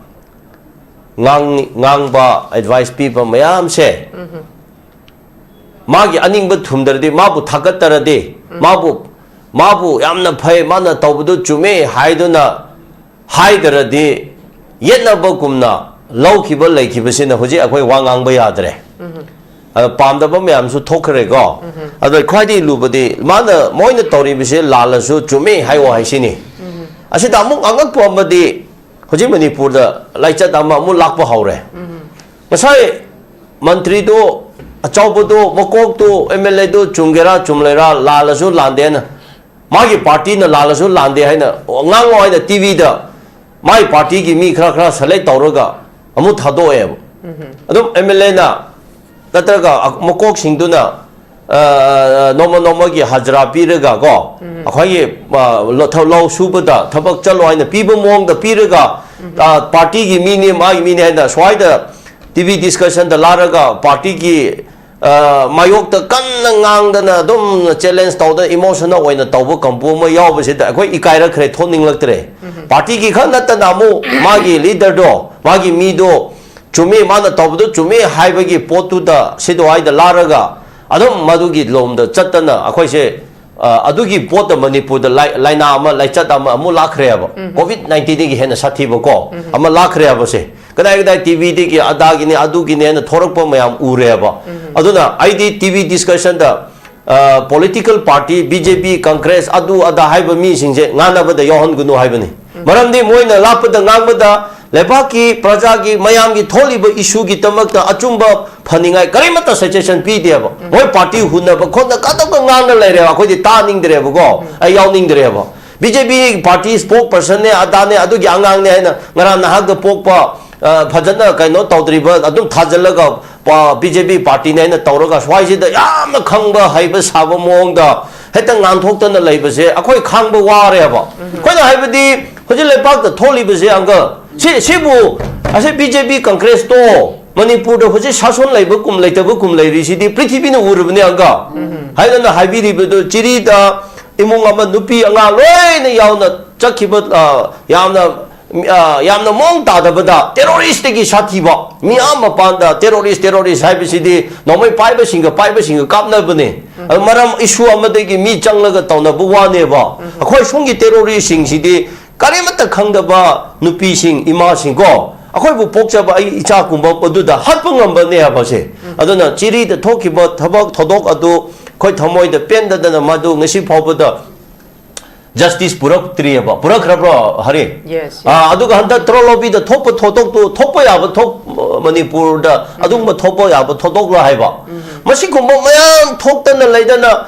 ꯉꯥꯡ-, ꯉꯥꯡꯕ, ꯑꯦꯗꯚꯥꯏꯁ ꯄꯤꯕ ꯃꯌꯥꯝꯁꯦ ꯃꯥꯒꯤ ꯑꯅꯤꯡꯕ ꯊꯨꯡꯗ꯭ꯔꯗꯤ, ꯃꯥꯕꯨ ꯊꯥꯒꯠꯇ꯭ꯔꯗꯤ, ꯃꯥꯕꯨ ꯃꯥꯕꯨ ꯌꯥꯝꯅ ꯐꯩ, ꯃꯥꯅ ꯇꯧꯕꯗꯨ ꯆꯨꯝꯃꯦ ꯍꯥꯏꯗꯨꯅ ꯍꯥꯏꯗ꯭ꯔꯗꯤ, ꯌꯦꯠꯅꯕꯒꯨꯝꯅ ꯂꯧꯈꯤꯕ ꯂꯩꯈꯤꯕꯁꯤꯅ ꯍꯧꯖꯤꯛ ꯑꯩꯈꯣꯏ ꯋꯥ ꯉꯥꯡꯕ ꯌꯥꯗ꯭ꯔꯦ꯫ ꯑꯗ ꯄꯥꯝꯗꯕ ꯃꯌꯥꯝꯁꯨ ꯊꯣꯛꯈ꯭ꯔꯦꯀꯣ꯫ ꯑꯗ ꯈ꯭ꯋꯥꯏꯗꯒꯤ ꯂꯨꯕꯗꯤ ꯃꯥꯅ, ꯃꯣꯏꯅ ꯇꯧꯔꯤꯕꯁꯦ ꯂꯥꯜꯂꯁꯨ ꯆꯨꯝꯃꯦ ꯍꯥꯏꯌꯣ ꯍꯥꯏꯁꯤꯅꯤ꯫ ꯑꯁꯤꯗ ꯑꯃꯨꯛ ꯑꯉꯛꯄ ꯑꯃꯗꯤ, ꯍꯧꯖꯤꯛ ꯃꯅꯤꯄꯨꯔꯗ ꯂꯥꯏꯆꯠ ꯑꯃ ꯑꯃꯨꯛ ꯂꯥꯛꯄ ꯍꯧꯔꯦ꯫ ꯉꯁꯥꯏ ꯃꯟꯇ꯭ꯔꯤꯗꯨ, ꯑꯆꯧꯕꯗꯨ, ꯃꯀꯣꯛꯇꯨ, ꯑꯦꯝ ꯑꯦꯜ ꯑꯦꯗꯨ ꯆꯨꯝꯒꯦꯔꯥ ꯆꯨꯝꯂꯣꯏꯔꯥ, ꯂꯥꯜꯂꯁꯨ ꯂꯥꯟꯗꯦꯅ, ꯃꯥꯒꯤ ꯄꯥꯔꯇꯤꯅ ꯂꯥꯜꯂꯁꯨ ꯂꯥꯟꯗꯦ ꯍꯥꯏꯅ ꯉꯥꯡꯉꯣ ꯍꯥꯏꯅ ꯇꯤꯚꯤꯗ ꯃꯥꯒꯤ ꯄꯥꯔꯇꯤꯒꯤ ꯃꯤ ꯈꯔ ꯈꯔ ꯁꯦꯂꯦꯛ ꯇꯧꯔꯒ ꯑꯃꯨꯛ ꯊꯥꯗꯣꯛꯑꯦꯕ꯫ ꯑꯗꯨꯝ ꯑꯦꯝ ꯑꯦꯜ ꯑꯦꯅ ꯅꯠꯇ꯭ꯔꯒ ꯃꯀꯣꯛꯁꯤꯡꯗꯨꯅ, ꯑ, ꯅꯣꯡꯃ ꯅꯣꯡꯃꯒꯤ ꯍꯖꯔꯥ ꯄꯤꯔꯒ ꯀꯣ, ꯑꯩꯈꯣꯏꯒꯤ, ꯑ, ꯂꯧ ꯊ-, ꯂꯧ ꯁꯨꯕꯗ ꯊꯕꯛ ꯆꯠꯂꯣ ꯍꯥꯏꯅ ꯄꯤꯕ ꯃꯑꯣꯡꯗ ꯄꯤꯔꯒ, ꯑ, ꯄꯥꯔꯇꯤꯒꯤ ꯃꯤꯅꯤ, ꯃꯥꯒꯤ ꯃꯤꯅꯤ ꯍꯥꯏꯅ ꯁ꯭ꯋꯥꯏꯗ ꯇꯤꯚꯤ ꯗꯤꯁꯀꯁꯟꯗ ꯂꯥꯛꯂꯒ ꯄꯥꯔꯇꯤꯒꯤ, ꯑ, ꯃꯥꯌꯣꯛꯇ ꯀꯟꯅ ꯉꯥꯡꯗꯅ ꯑꯗꯨꯝ ꯆꯦꯂꯦꯟꯖ ꯇꯧꯗꯅ ꯏꯃꯣꯁꯅꯦꯜ ꯑꯣꯏꯅ ꯇꯧꯕ ꯀꯥꯡꯕꯨ ꯑꯃ ꯌꯥꯎꯕꯁꯤꯗ ꯑꯩꯈꯣꯏ ꯏꯀꯥꯏꯔꯛꯈ꯭ꯔꯦ, ꯊꯣꯛꯅꯤꯡꯂꯛꯇ꯭ꯔꯦ꯫ ꯄꯥꯔꯇꯤꯒꯤ ꯈꯛ ꯅꯠꯇꯅ ꯑꯃꯨꯛ ꯃꯥꯒꯤ ꯂꯤꯗꯔꯗꯣ, ꯃꯥꯒꯤ ꯃꯤꯗꯣ ꯆꯨꯝꯃꯤ, ꯃꯥꯅ ꯇꯧꯕꯗꯣ ꯆꯨꯝꯃꯤ ꯍꯥꯏꯕꯒꯤ ꯄꯣꯠꯇꯨꯗ ꯁꯤꯗꯋꯥꯏꯗ ꯂꯥꯛꯂꯒ ꯑꯗꯨꯝ ꯃꯗꯨꯒꯤ ꯂꯣꯝꯗ ꯆꯠꯇꯅ ꯑꯩꯈꯣꯏꯁꯦ, ꯑ, ꯑꯗꯨꯒꯤ ꯄꯣꯠꯇ ꯃꯅꯤꯄꯨꯔꯗ ꯂꯥꯏ-, ꯂꯥꯏꯅꯥ ꯑꯃ, ꯂꯥꯏꯆꯠ ꯑꯃ ꯑꯃꯨꯛ ꯂꯥꯛꯈ꯭ꯔꯦꯕ꯫ ꯀꯣꯚꯤꯗ ꯅꯥꯏꯟꯇꯤꯟꯗꯒꯤ ꯍꯦꯟꯅ ꯁꯥꯊꯤꯕꯀꯣ ꯑꯃ ꯂꯥꯛꯈ꯭ꯔꯦꯕꯁꯦ꯫ ꯀꯗꯥꯏ ꯀꯗꯥꯏ ꯇꯤꯚꯤꯗꯒꯤ ꯑꯗꯥꯒꯤꯅꯦ, ꯑꯗꯨꯒꯤꯅꯦꯅ ꯊꯣꯔꯛꯄ ꯃꯌꯥꯝ ꯎꯔꯦꯕ꯫ ꯑꯗꯨꯅ ꯑꯩꯗꯤ ꯇꯤꯚꯤ ꯗꯤꯁꯀꯁꯟꯗ, ꯑ, ꯄꯣꯂꯤꯇꯤꯀꯦꯜ ꯄꯥꯔꯇꯤ, ꯕꯤ ꯖꯦ ꯄꯤ, ꯀꯪꯒ꯭ꯔꯦꯁ, ꯑꯗꯨ ꯑꯗꯥ ꯍꯥꯏꯕ ꯃꯤꯁꯤꯡꯁꯦ ꯉꯥꯡꯅꯕꯗ ꯌꯥꯎꯍꯟꯒꯅꯨ ꯍꯥꯏꯕꯅꯤ꯫ ꯃꯔꯝꯗꯤ ꯃꯣꯏꯅ ꯂꯥꯛꯄꯗ ꯉꯥꯡꯕꯗ ꯂꯩꯕꯥꯛꯀꯤ ꯄ꯭ꯔꯖꯥꯒꯤ ꯃꯌꯥꯝꯒꯤ ꯊꯣꯛꯂꯤꯕ ꯏꯁꯨꯒꯤꯗꯃꯛꯇ ꯑꯆꯨꯝꯕ ꯐꯅꯤꯡꯉꯥꯏ ꯀꯔꯤꯃꯠꯇ ꯁꯖꯦꯁꯟ ꯄꯤꯗꯦꯕ꯫ ꯃꯣꯏ ꯄꯥꯔꯇꯤ ꯍꯨꯟꯅꯕ ꯈꯣꯠꯅ ꯀꯗꯧꯅ ꯉꯥꯡꯅ ꯂꯩꯔꯦꯕ꯫ ꯑꯩꯈꯣꯏꯗꯤ ꯇꯥꯅꯤꯡꯗ꯭ꯔꯦꯕꯀꯣ, ꯑꯩ ꯌꯥꯎꯅꯤꯡꯗ꯭ꯔꯦꯕ꯫ ꯕꯤ ꯖꯦ ꯄꯤ ꯄꯥꯔꯇꯤ ꯁ꯭ꯄꯣꯛ ꯄꯔꯁꯟꯅꯦ, ꯑꯗꯥꯅꯦ, ꯑꯗꯨꯒꯤ ꯑꯉꯥꯡꯅꯦ ꯍꯥꯏꯅ ꯉꯔꯥꯡ ꯅꯍꯥꯛꯇ ꯄꯣꯛꯄ, ꯑ, ꯐꯖꯅ ꯀꯩꯅꯣ ꯇꯧꯗ꯭ꯔꯤꯕ, ꯑꯗꯨꯝ ꯊꯥꯖꯤꯜꯂꯒ ꯕꯤ ꯖꯦ ꯄꯤ ꯄꯥꯔꯇꯤꯅꯦ ꯍꯥꯏꯅ ꯇꯧꯔꯒ ꯁ꯭ꯋꯥꯏꯁꯤꯗ ꯌꯥꯝꯅ ꯈꯪꯕ ꯍꯩꯕ ꯁꯥꯕ ꯃꯑꯣꯡꯗ ꯍꯦꯛꯇ ꯉꯥꯡꯊꯣꯛꯇꯅ ꯂꯩꯕꯁꯦ ꯑꯩꯈꯣꯏ ꯈꯥꯡꯕ ꯋꯥꯔꯦꯕ꯫ ꯑꯩꯈꯣꯏꯅ ꯍꯥꯏꯕꯗꯤ ꯍꯧꯖꯤꯛ ꯂꯩꯄꯥꯛꯇ ꯊꯣꯛꯂꯤꯕꯁꯦ ꯑꯪꯀꯜ, ꯁꯤ, ꯁꯤꯕꯨ, ꯑꯁꯤ ꯕꯤ ꯖꯦ ꯄꯤ ꯀꯪꯒ꯭ꯔꯦꯁꯇꯣ ꯃꯅꯤꯄꯨꯔꯗ ꯍꯧꯖꯤꯛ ꯁꯥꯁꯣꯟ ꯂꯩꯕꯒꯨꯝ ꯂꯩꯇꯕꯒꯨꯝ ꯂꯩꯔꯤꯁꯤꯗꯤ ꯄ꯭ꯔꯤꯊꯤꯕꯤꯅ ꯎꯔꯕꯅꯦ ꯑꯪꯀꯜ꯫ ꯍꯥꯏꯗꯅ ꯍꯥꯏꯕꯤꯔꯤꯕꯗꯨ ꯆꯤꯔꯤꯗ ꯏꯃꯨꯡ ꯑꯃ ꯅꯨꯄꯤ ꯑꯉꯥꯡ ꯂꯣꯏꯅ ꯌꯥꯎꯅ ꯆꯠꯈꯤꯕ, ꯑ, ꯌꯥꯝꯅ, ꯑ, ꯌꯥꯝꯅ ꯃꯑꯣꯡ ꯇꯥꯗꯕꯗ ꯇꯦꯔꯣꯔꯤꯁꯇꯒꯤ ꯁꯥꯊꯤꯕ ꯃꯤꯌꯥꯝ ꯃꯄꯥꯟꯗ ꯇꯦꯔꯣꯔꯤꯁ, ꯇꯦꯔꯣꯔꯤꯁ ꯍꯥꯏꯕꯁꯤꯗꯤ ꯅꯣꯡꯃꯩ ꯄꯥꯏꯕꯁꯤꯡꯒ ꯄꯥꯏꯕꯁꯤꯡꯒ ꯀꯥꯞꯅꯕꯅꯦ꯫ ꯑꯗꯨ ꯃꯔꯝ ꯏꯁꯨ ꯑꯃꯗꯒꯤ ꯃꯤ ꯆꯪꯂꯒ ꯇꯧꯅꯕ ꯋꯥꯅꯦꯕ꯫ ꯑꯩꯈꯣꯏ ꯁꯣꯝꯒꯤ ꯇꯦꯔꯣꯔꯤꯁꯁꯤꯡꯁꯤꯗꯤ ꯀꯔꯤꯃꯠꯇ ꯈꯪꯗꯕ ꯅꯨꯄꯤꯁꯤꯡ, ꯏꯃꯥꯁꯤꯡ ꯀꯣ, ꯑꯩꯈꯣꯏꯕꯨ ꯄꯣꯛꯆꯕ ꯑꯩ ꯏꯆꯥꯒꯨꯝꯕ ꯑꯗꯨꯗ ꯍꯥꯠꯄ ꯉꯝꯕꯅꯦ ꯍꯥꯏꯕꯁꯦ꯫ ꯑꯗꯨꯅ ꯆꯤꯔꯤꯗ ꯊꯣꯛꯈꯤꯕ ꯊꯕꯛ ꯊꯧꯗꯣꯛ ꯑꯗꯨ ꯑꯩꯈꯣꯏ ꯊꯃꯣꯏꯗ ꯄꯦꯟꯗꯗꯅ ꯃꯗꯨ ꯉꯁꯤ ꯐꯥꯎꯕꯗ ꯖꯁꯇꯤꯁ ꯄꯨꯔꯛꯇ꯭ꯔꯤꯑꯕ꯫ ꯄꯨꯔꯛꯈ꯭ꯔꯕ꯭ꯔꯣ, ꯍꯔꯤ? Yes, yes. ꯑꯥ, ꯑꯗꯨꯒ ꯍꯟꯗꯛ ꯇ꯭ꯔꯣꯂꯣꯕꯤꯗ ꯊꯣꯛꯄ ꯊꯧꯗꯣꯛꯇꯨ, ꯊꯣꯛꯄ ꯌꯥꯕ ꯊꯣꯛ, ꯃꯅꯤꯄꯨꯔꯗ ꯑꯗꯨꯒꯨꯝꯕ ꯊꯣꯛꯄ ꯌꯥꯕ ꯊꯧꯗꯣꯛꯂ ꯍꯥꯏꯕ꯫ ꯃꯁꯤꯒꯨꯝꯕ ꯃꯌꯥꯝ ꯊꯣꯛꯇꯅ ꯂꯩꯗꯅ,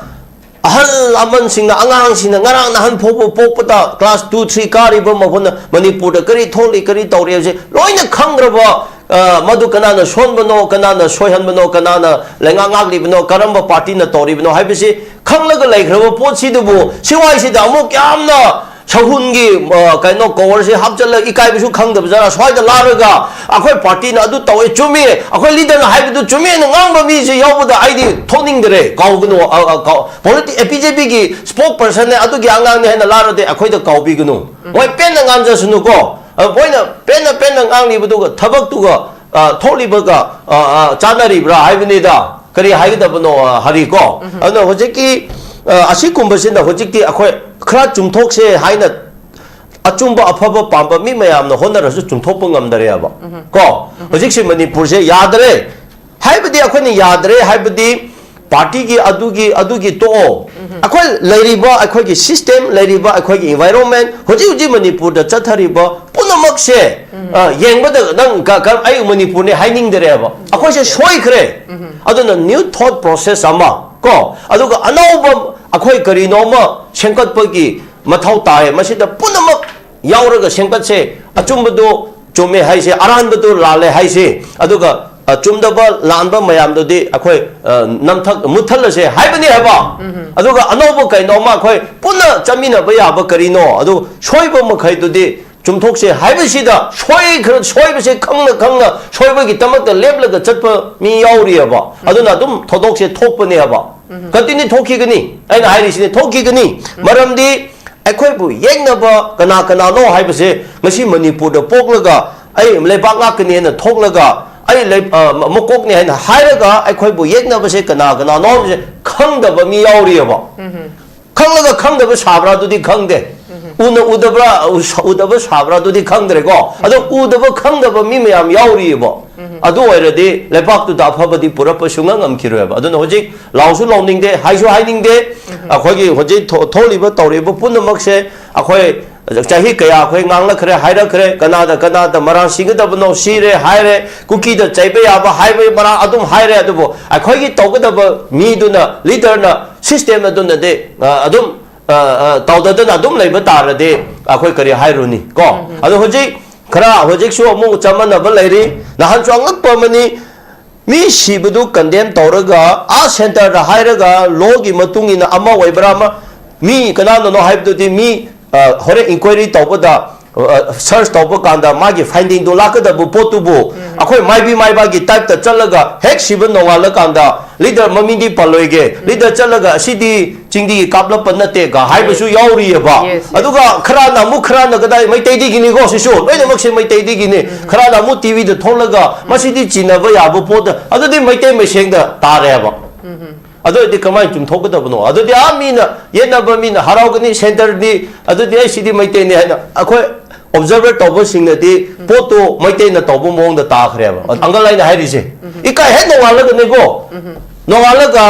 ꯑꯍꯜ ꯂꯃꯟꯁꯤꯡꯅ, ꯑꯉꯥꯡꯁꯤꯡꯅ ꯉꯔꯥꯡ ꯅꯍꯥꯟ ꯐꯥꯎꯕ ꯄꯣꯛꯄꯗ class two, three ꯀꯥꯔꯤꯕ ꯃꯈꯣꯏꯅ ꯃꯅꯤꯄꯨꯔꯗ ꯀꯔꯤ ꯊꯣꯛꯂꯤ, ꯀꯔꯤ ꯇꯧꯔꯤ ꯍꯥꯏꯕꯁꯦ ꯂꯣꯏꯅ ꯈꯪꯈ꯭ꯔꯕ, ꯑ, ꯃꯗꯨ ꯀꯅꯥꯅ ꯁꯣꯟꯕꯅꯣ, ꯀꯅꯥꯅ ꯁꯣꯏꯍꯟꯕꯅꯣ, ꯀꯅꯥꯅ ꯂꯩꯉꯥꯛ ꯉꯥꯛꯂꯤꯕꯅꯣ, ꯀꯔꯝꯕ ꯄꯥꯔꯇꯤꯅ ꯇꯧꯔꯤꯕꯅꯣ ꯍꯥꯏꯕꯁꯤ ꯈꯪꯂꯒ ꯂꯩꯈ꯭ꯔꯕ ꯄꯣꯠꯁꯤꯗꯕꯨ ꯁꯤꯋꯥꯏꯁꯤꯗ ꯑꯃꯨꯛ ꯌꯥꯝꯅ ꯁꯍꯨꯟꯒꯤ, ꯑ, ꯀꯩꯅꯣ, ꯀꯣꯋꯔꯁꯦ ꯍꯥꯞꯆꯜꯂꯒ ꯏꯀꯥꯏꯕꯁꯨ ꯈꯪꯗꯕ ꯖꯥꯠꯂ? ꯁ꯭ꯋꯥꯏꯗ ꯂꯥꯛꯂꯒ ꯑꯩꯈꯣꯏ ꯄꯥꯔꯇꯤꯅ ꯑꯗꯨ ꯇꯧꯋꯦ, ꯆꯨꯝꯃꯤ, ꯑꯩꯈꯣꯏ ꯂꯤꯗꯔꯅ ꯍꯥꯏꯕꯗꯨ ꯆꯨꯝꯃꯤ ꯍꯥꯏꯅ ꯉꯥꯡꯕ ꯃꯤꯁꯦ ꯌꯥꯎꯕꯗ ꯑꯩꯗꯤ ꯊꯣꯛꯅꯤꯡꯗꯔꯦ꯫ ꯀꯥꯎꯒꯅꯨ, ꯑ, ꯑ, ꯀꯥꯎ-, ꯄꯣꯂꯤꯇꯤ-, ꯑꯦ, ꯕꯤ ꯖꯦ ꯄꯤꯒꯤ ꯁ꯭ꯄꯣꯛ ꯄꯔꯁꯟꯅꯦ, ꯑꯗꯨꯒꯤ ꯑꯉꯥꯡꯅꯦ ꯍꯥꯏꯅ ꯂꯥꯛꯂꯗꯤ ꯑꯩꯈꯣꯏꯗ ꯀꯥꯎꯕꯤꯒꯅꯨ꯫ ꯃꯣꯏ ꯄꯦꯟꯅ ꯉꯥꯡꯖꯁꯅꯨꯀꯣ꯫ ꯑ, ꯃꯣꯏꯅ ꯄꯦꯟꯅ ꯄꯦꯟꯅ ꯉꯥꯡꯂꯤꯕꯗꯨꯒ ꯊꯕꯛꯇꯨꯒ, ꯑ, ꯊꯣꯛꯂꯤꯕꯒ, ꯑ, ꯑ, ꯆꯥꯟꯅꯔꯤꯕ꯭ꯔꯥ ꯍꯥꯏꯕꯅꯤꯗ꯫ ꯀꯔꯤ ꯍꯥꯏꯒꯗꯕꯅꯣ, ꯑ, ꯍꯔꯤ ꯀꯣ? ꯑꯗꯨꯅ ꯍꯧꯖꯤꯛꯀꯤ, ꯑ, ꯑꯁꯤꯒꯨꯝꯕꯁꯤꯅ ꯍꯧꯖꯤꯛꯇꯤ ꯑꯩꯈꯣꯏ ꯈꯔ ꯆꯨꯝꯊꯣꯛꯁꯦ ꯍꯥꯏꯅ ꯑꯆꯨꯝꯕ ꯑꯐꯕ ꯄꯥꯝꯕ ꯃꯤ ꯃꯌꯥꯝꯅ ꯍꯣꯠꯅꯔꯁꯨ ꯆꯨꯝꯊꯣꯛꯄ ꯉꯝꯗꯔꯦꯕ꯫ ꯀꯣ? ꯍꯧꯖꯤꯛꯁꯤ ꯃꯅꯤꯄꯨꯔꯁꯦ ꯌꯥꯗꯔꯦ꯫ ꯍꯥꯏꯕꯗꯤ ꯑꯩꯈꯣꯏꯅ ꯌꯥꯗ꯭ꯔꯦ ꯍꯥꯏꯕꯗꯤ ꯄꯥꯔꯇꯤꯒꯤ ꯑꯗꯨꯒꯤ, ꯑꯗꯨꯒꯤ ꯇꯣꯛꯑꯣ꯫ ꯑꯩꯈꯣꯏ ꯂꯩꯔꯤꯕ ꯑꯩꯈꯣꯏꯒꯤ system, ꯂꯩꯔꯤꯕ ꯑꯩꯈꯣꯏꯒꯤ environment, ꯍꯧꯖꯤꯛ ꯍꯧꯖꯤꯛ ꯃꯅꯤꯄꯨꯔꯗ ꯆꯠꯊꯔꯤꯕ ꯄꯨꯝꯅꯃꯛꯁꯦ, ꯑ, ꯌꯦꯡꯕꯗ ꯅꯪ ꯀ-, ꯀ-, ꯑꯩ ꯃꯅꯤꯄꯨꯔꯅꯤ ꯍꯥꯏꯅꯤꯡꯗꯔꯦꯕ꯫ ꯑꯩꯈꯣꯏꯁꯦ ꯁꯣꯏꯈ꯭ꯔꯦ꯫ ꯑꯗꯨꯅ new thought process ꯑꯃ ꯀꯣ, ꯑꯗꯨꯒ ꯑꯅꯧꯕ ꯑꯩꯈꯣꯏ ꯀꯔꯤꯅꯣ ꯑꯃ ꯁꯦꯝꯒꯠꯄꯒꯤ ꯃꯊꯧ ꯇꯥꯏ꯫ ꯃꯁꯤꯗ ꯄꯨꯝꯅꯃꯛ ꯌꯥꯎꯔꯒ ꯁꯦꯝꯒꯠꯁꯦ꯫ ꯑꯆꯨꯝꯕꯗꯨ ꯆꯨꯝꯃꯦ ꯍꯥꯏꯁꯦ, ꯑꯔꯥꯟꯕꯗꯨ ꯂꯥꯜꯂꯦ ꯍꯥꯏꯁꯦ, ꯑꯗꯨꯒ, ꯑ, ꯆꯨꯝꯗꯕ ꯂꯥꯟꯕ ꯃꯌꯥꯝꯗꯨꯗꯤ ꯑꯩꯈꯣꯏ, ꯑ, ꯅꯝꯊꯛ-, ꯃꯨꯠꯊꯠꯂꯁꯦ ꯍꯥꯏꯕꯅꯤ ꯍꯥꯏꯕ꯫ ꯑꯗꯨꯒ ꯑꯅꯧꯕ ꯀꯩꯅꯣꯝꯃ ꯑꯩꯈꯣꯏ ꯄꯨꯟꯅ ꯆꯠꯃꯤꯟꯅꯕ ꯌꯥꯕ ꯀꯔꯤꯅꯣ, ꯑꯗꯨ ꯁꯣꯏꯕ ꯃꯈꯩꯗꯨꯗꯤ ꯆꯨꯝꯊꯣꯛꯁꯦ ꯍꯥꯏꯕꯁꯤꯗ ꯁꯣꯏꯈ꯭ꯔ-, ꯁꯣꯏꯕꯁꯦ ꯈꯪꯅ ꯈꯪꯅ ꯁꯣꯏꯕꯒꯤꯗꯃꯛꯇ ꯂꯦꯞꯂꯒ ꯆꯠꯄ ꯃꯤ ꯌꯥꯎꯔꯤꯑꯕ꯫ ꯑꯗꯨꯅ ꯑꯗꯨꯝ ꯊꯧꯗꯣꯛꯁꯦ ꯊꯣꯛꯄꯅꯦꯕ꯫ Continue ꯊꯣꯛꯈꯤꯒꯅꯤ꯫ ꯑꯩꯅ ꯍꯥꯏꯔꯤꯁꯤꯅꯤ, ꯊꯣꯛꯈꯤꯒꯅꯤ꯫ ꯃꯔꯝꯗꯤ ꯑꯩꯈꯣꯏꯕꯨ ꯌꯦꯛꯅꯕ ꯀꯅꯥ ꯀꯅꯥꯅꯣ ꯍꯥꯏꯕꯁꯦ ꯉꯁꯤ ꯃꯅꯤꯄꯨꯔꯗ ꯄꯣꯛꯂꯒ ꯑꯩ ꯂꯩꯕꯥꯛ ꯉꯥꯛꯀꯅꯤ ꯍꯥꯏꯅ ꯊꯣꯛꯂꯒ ꯑꯩ ꯂꯩ-, ꯑ, ꯃꯀꯣꯛꯅꯤ ꯍꯥꯏꯅ ꯍꯥꯏꯔꯒ ꯑꯩꯈꯣꯏꯕꯨ ꯌꯦꯛꯅꯕꯁꯦ ꯀꯅꯥ ꯀꯅꯥꯅꯣ ꯍꯥꯏꯕꯁꯦ ꯈꯪꯗꯕ ꯃꯤ ꯌꯥꯎꯔꯤꯑꯕ꯫ ꯈꯪꯂꯒ ꯈꯪꯗꯕ ꯁꯥꯕ꯭ꯔꯥ ꯑꯗꯨꯗꯤ ꯈꯪꯗꯦ꯫ ꯎꯅ ꯎꯗꯕ꯭ꯔꯥ, ꯎ-, ꯎꯗꯕ ꯁꯥꯕ꯭ꯔꯥ ꯑꯗꯨꯗꯤ ꯈꯪꯗ꯭ꯔꯦꯀꯣ꯫ ꯑꯗꯣ ꯎꯗꯕ ꯈꯪꯗꯕ ꯃꯤ ꯃꯌꯥꯝ ꯌꯥꯎꯔꯤꯑꯕ꯫ ꯑꯗꯨ ꯑꯣꯏꯔꯗꯤ ꯂꯩꯕꯥꯛꯇꯨꯗ ꯑꯐꯕꯗꯤ ꯄꯨꯔꯛꯄ ꯁꯨꯡꯉꯝ ꯉꯝꯈꯤꯔꯣꯏꯕ꯫ ꯑꯗꯨꯅ ꯍꯧꯖꯤꯛ ꯂꯥꯎꯁꯨ ꯂꯥꯎꯅꯤꯡꯗꯦ, ꯍꯥꯏꯁꯨ ꯍꯥꯏꯅꯤꯡꯗꯦ꯫ ꯑꯩꯈꯣꯏꯒꯤ ꯍꯧꯖꯤꯛ ꯊꯣ-, ꯊꯣꯛꯂꯤꯕ ꯇꯧꯔꯤꯕ ꯄꯨꯝꯅꯃꯛꯁꯦ ꯑꯩꯈꯣꯏ ꯆꯍꯤ ꯀꯌꯥ ꯑꯩꯈꯣꯏ ꯉꯥꯡꯂꯛꯈ꯭ꯔꯦ, ꯍꯥꯏꯔꯛꯈ꯭ꯔꯦ, ꯀꯅꯥꯗ ꯀꯅꯥꯗ ꯃꯔꯥꯜ ꯁꯤꯒꯗꯕꯅꯣ ꯁꯤꯔꯦ ꯍꯥꯏꯔꯦ, ꯀꯨꯀꯤꯗ ꯆꯩꯕ ꯌꯥꯕ ꯍꯥꯏꯕ ꯃꯔꯥꯜ ꯑꯗꯨꯝ ꯍꯥꯏꯔꯦ꯫ ꯑꯗꯨꯕꯨ ꯑꯩꯈꯣꯏꯒꯤ ꯇꯧꯒꯗꯕ ꯃꯤꯗꯨꯅ, ꯂꯤꯗꯔꯅ, ꯁꯤꯁꯇꯦꯝ ꯑꯗꯨꯅꯗꯤ, ꯑ, ꯑꯗꯨꯝ, ꯑ, ꯑ, ꯇꯧꯗꯗꯅ ꯑꯗꯨꯝ ꯂꯩꯕ ꯇꯥꯔꯗꯤ ꯑꯩꯈꯣꯏ ꯀꯔꯤ ꯍꯥꯏꯔꯨꯅꯤ ꯀꯣ? ꯑꯗꯣ ꯍꯧꯖꯤꯛ ꯈꯔ, ꯍꯧꯖꯤꯛꯁꯨ ꯑꯃꯨꯛ ꯆꯃꯝꯅꯕ ꯂꯩꯔꯤ꯫ ꯅꯍꯥꯟꯁꯨ ꯑꯉꯛꯄ ꯑꯃꯅꯤ, ꯃꯤ ꯁꯤꯕꯗꯨ ꯀꯟꯗꯦꯝ ꯇꯧꯔꯒ ꯑꯥ ꯁꯦꯟꯇꯔꯗ ꯍꯥꯏꯔꯒ ꯂꯣꯒꯤ ꯃꯇꯨꯡ ꯏꯟꯅ ꯑꯃ ꯑꯣꯏꯕ꯭ꯔꯥ ꯑꯃ, ꯃꯤ ꯀꯅꯥꯅꯅꯣ ꯍꯥꯏꯕꯗꯨꯗꯤ ꯃꯤ, ꯑ, ꯍꯣꯔꯦꯟ ꯏꯟꯀ꯭ꯋꯥꯏꯔꯤ ꯇꯧꯕꯗ, ꯑ, ꯁꯔꯆ ꯇꯧꯕ ꯀꯥꯟꯗ ꯃꯥꯒꯤ ꯐꯥꯏꯟꯗꯤꯡꯗꯣ ꯂꯥꯛꯀꯗꯕ ꯄꯣꯠꯇꯨꯕꯨ ꯑꯩꯈꯣꯏ ꯃꯥꯏꯕꯤ ꯃꯥꯏꯕꯥꯒꯤ ꯇꯥꯏꯞꯇ ꯆꯠꯂꯒ ꯍꯦꯛ ꯁꯤꯕ ꯅꯣꯡꯉꯥꯜꯂꯀꯥꯟꯗ ꯂꯤꯗꯔ ꯃꯃꯤꯡꯗꯤ ꯄꯜꯂꯣꯏꯒꯦ, ꯂꯤꯗꯔ ꯆꯠꯂꯒ ꯑꯁꯤꯗꯤ ꯆꯤꯡꯗꯒꯤ ꯀꯥꯞꯂꯛꯄ ꯅꯠꯇꯦꯒ ꯍꯥꯏꯕꯁꯨ ꯌꯥꯎꯔꯤꯑꯕ꯫ Yes, yes. ꯑꯗꯨꯒ ꯈꯔꯅ ꯑꯃꯨꯛ, ꯈꯔꯅ ꯀꯗꯥꯏ, ꯃꯩꯇꯩꯗꯒꯤꯅꯤꯀꯣ ꯁꯤꯁꯨ, ꯂꯣꯏꯅꯃꯛꯁꯦ ꯃꯩꯇꯩꯗꯒꯤꯅꯤ꯫ ꯈꯔꯅ ꯑꯃꯨꯛ ꯇꯤꯚꯤꯗ ꯊꯣꯛꯂꯒ ꯃꯁꯤꯗꯤ ꯆꯤꯟꯅꯕ ꯌꯥꯕ ꯄꯣꯠꯇ, ꯑꯗꯨꯗꯤ ꯃꯩꯇꯩ ꯃꯁꯦꯡꯗ ꯇꯥꯔꯦꯕ꯫ ꯑꯗꯨ ꯑꯣꯏꯔꯗꯤ ꯀꯃꯥꯏꯅ ꯆꯨꯝꯊꯣꯛꯀꯗꯕꯅꯣ? ꯑꯗꯨꯗꯤ ꯑꯥ ꯃꯤꯅ ꯌꯦꯠꯅꯕ ꯃꯤꯅ ꯍꯔꯥꯎꯒꯅꯤ, ꯁꯦꯟꯇꯔꯗꯤ, ꯑꯗꯨꯗꯤ ꯑꯩ ꯁꯤꯗꯤ ꯃꯩꯇꯩꯅꯤ ꯍꯥꯏꯅ ꯑꯩꯈꯣꯏ ꯑꯣꯕꯖꯔꯚꯔ ꯇꯧꯕꯁꯤꯡꯅꯗꯤ ꯄꯣꯠꯇꯣ ꯃꯩꯇꯩꯅ ꯇꯧꯕ ꯃꯑꯣꯡꯗ ꯇꯥꯈ꯭ꯔꯦꯕ꯫ ꯑꯪꯀꯜ ꯑꯩꯅ ꯍꯥꯏꯔꯤꯁꯦ, ꯏꯀꯥꯏ ꯍꯦꯛ ꯅꯣꯡꯉꯥꯜꯂꯒꯅꯤꯀꯣ, ꯅꯣꯡꯉꯥꯜꯂꯒ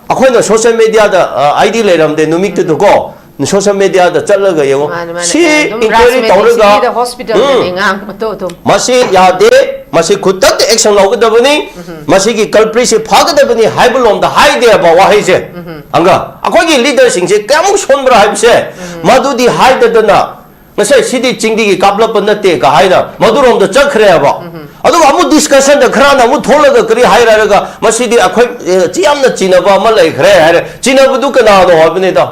ꯑꯩꯈꯣꯏꯅ ꯁꯣꯁꯦꯜ ꯃꯦꯗꯤꯌꯥꯗ, ꯑ, ꯑꯥꯏ ꯗꯤ ꯂꯩꯔꯝꯗꯦ ꯅꯨꯃꯤꯠꯇꯨꯗꯀꯣ, ꯁꯣꯁꯦꯜ ꯃꯦꯗꯤꯌꯥꯗ ꯆꯠꯂꯒ ꯌꯦꯡꯉꯣ꯫ ꯃꯥꯅꯦ, ꯃꯥꯅꯦ꯫ ꯁꯤ ꯑꯗꯨꯝ ꯏꯟꯀ꯭ꯋꯥꯏꯔꯤ ꯔꯥꯖꯃꯦꯗꯤ ꯇꯧꯔꯒ, ꯁꯤꯗ ꯍꯣꯁꯄꯤꯇꯥꯜꯗꯅꯦ ꯎꯝ, ꯉꯥꯡꯕꯗꯣ ꯑꯗꯨꯝ꯫ ꯃꯁꯤ ꯌꯥꯗꯦ, ꯃꯁꯤ ꯈꯨꯗꯛꯇ ꯑꯦꯛꯁꯟ ꯂꯧꯒꯗꯕꯅꯤ, ꯃꯁꯤꯒꯤ ꯀꯜꯄ꯭ꯔꯤꯠꯁꯤ ꯐꯥꯒꯗꯕꯅꯤ ꯍꯥꯏꯕ ꯂꯣꯝꯗ ꯍꯥꯏꯗꯦꯕ ꯋꯥꯍꯩꯁꯦ꯫ ꯑꯪꯒ, ꯑꯩꯈꯣꯏꯒꯤ ꯂꯤꯗꯔꯁꯤꯡꯁꯦ ꯀꯌꯥꯃꯨꯛ ꯁꯣꯟꯕ꯭ꯔꯥ ꯍꯥꯏꯕꯁꯦ, ꯃꯗꯨꯗꯤ ꯍꯥꯏꯗꯗꯅ, ꯉꯁꯥꯏ ꯁꯤꯗꯤ ꯆꯤꯡꯗꯒꯤ ꯀꯥꯞꯂꯛꯄ ꯅꯠꯇꯦ ꯀ ꯍꯥꯏꯅ ꯃꯗꯨꯔꯣꯝꯗ ꯆꯠꯈ꯭ꯔꯦꯕ꯫ ꯑꯗꯨꯒ ꯑꯃꯨꯛ ꯗꯤꯁꯀꯁꯟꯗ ꯈꯔꯅ ꯑꯃꯨꯛ ꯊꯣꯛꯂꯒ ꯀꯔꯤ ꯍꯥꯏꯔꯒ, ꯃꯁꯤꯗꯤ ꯑꯩꯈꯣꯏ, ꯑꯦ, ꯆꯤ ꯌꯥꯝꯅ ꯆꯤꯟꯅꯕ ꯑꯃ ꯂꯩꯈ꯭ꯔꯦ ꯍꯥꯏꯔꯦ꯫ ꯆꯤꯟꯅꯕꯗꯨ ꯀꯅꯥꯅꯣ ꯍꯥꯏꯕꯅꯤꯗ꯫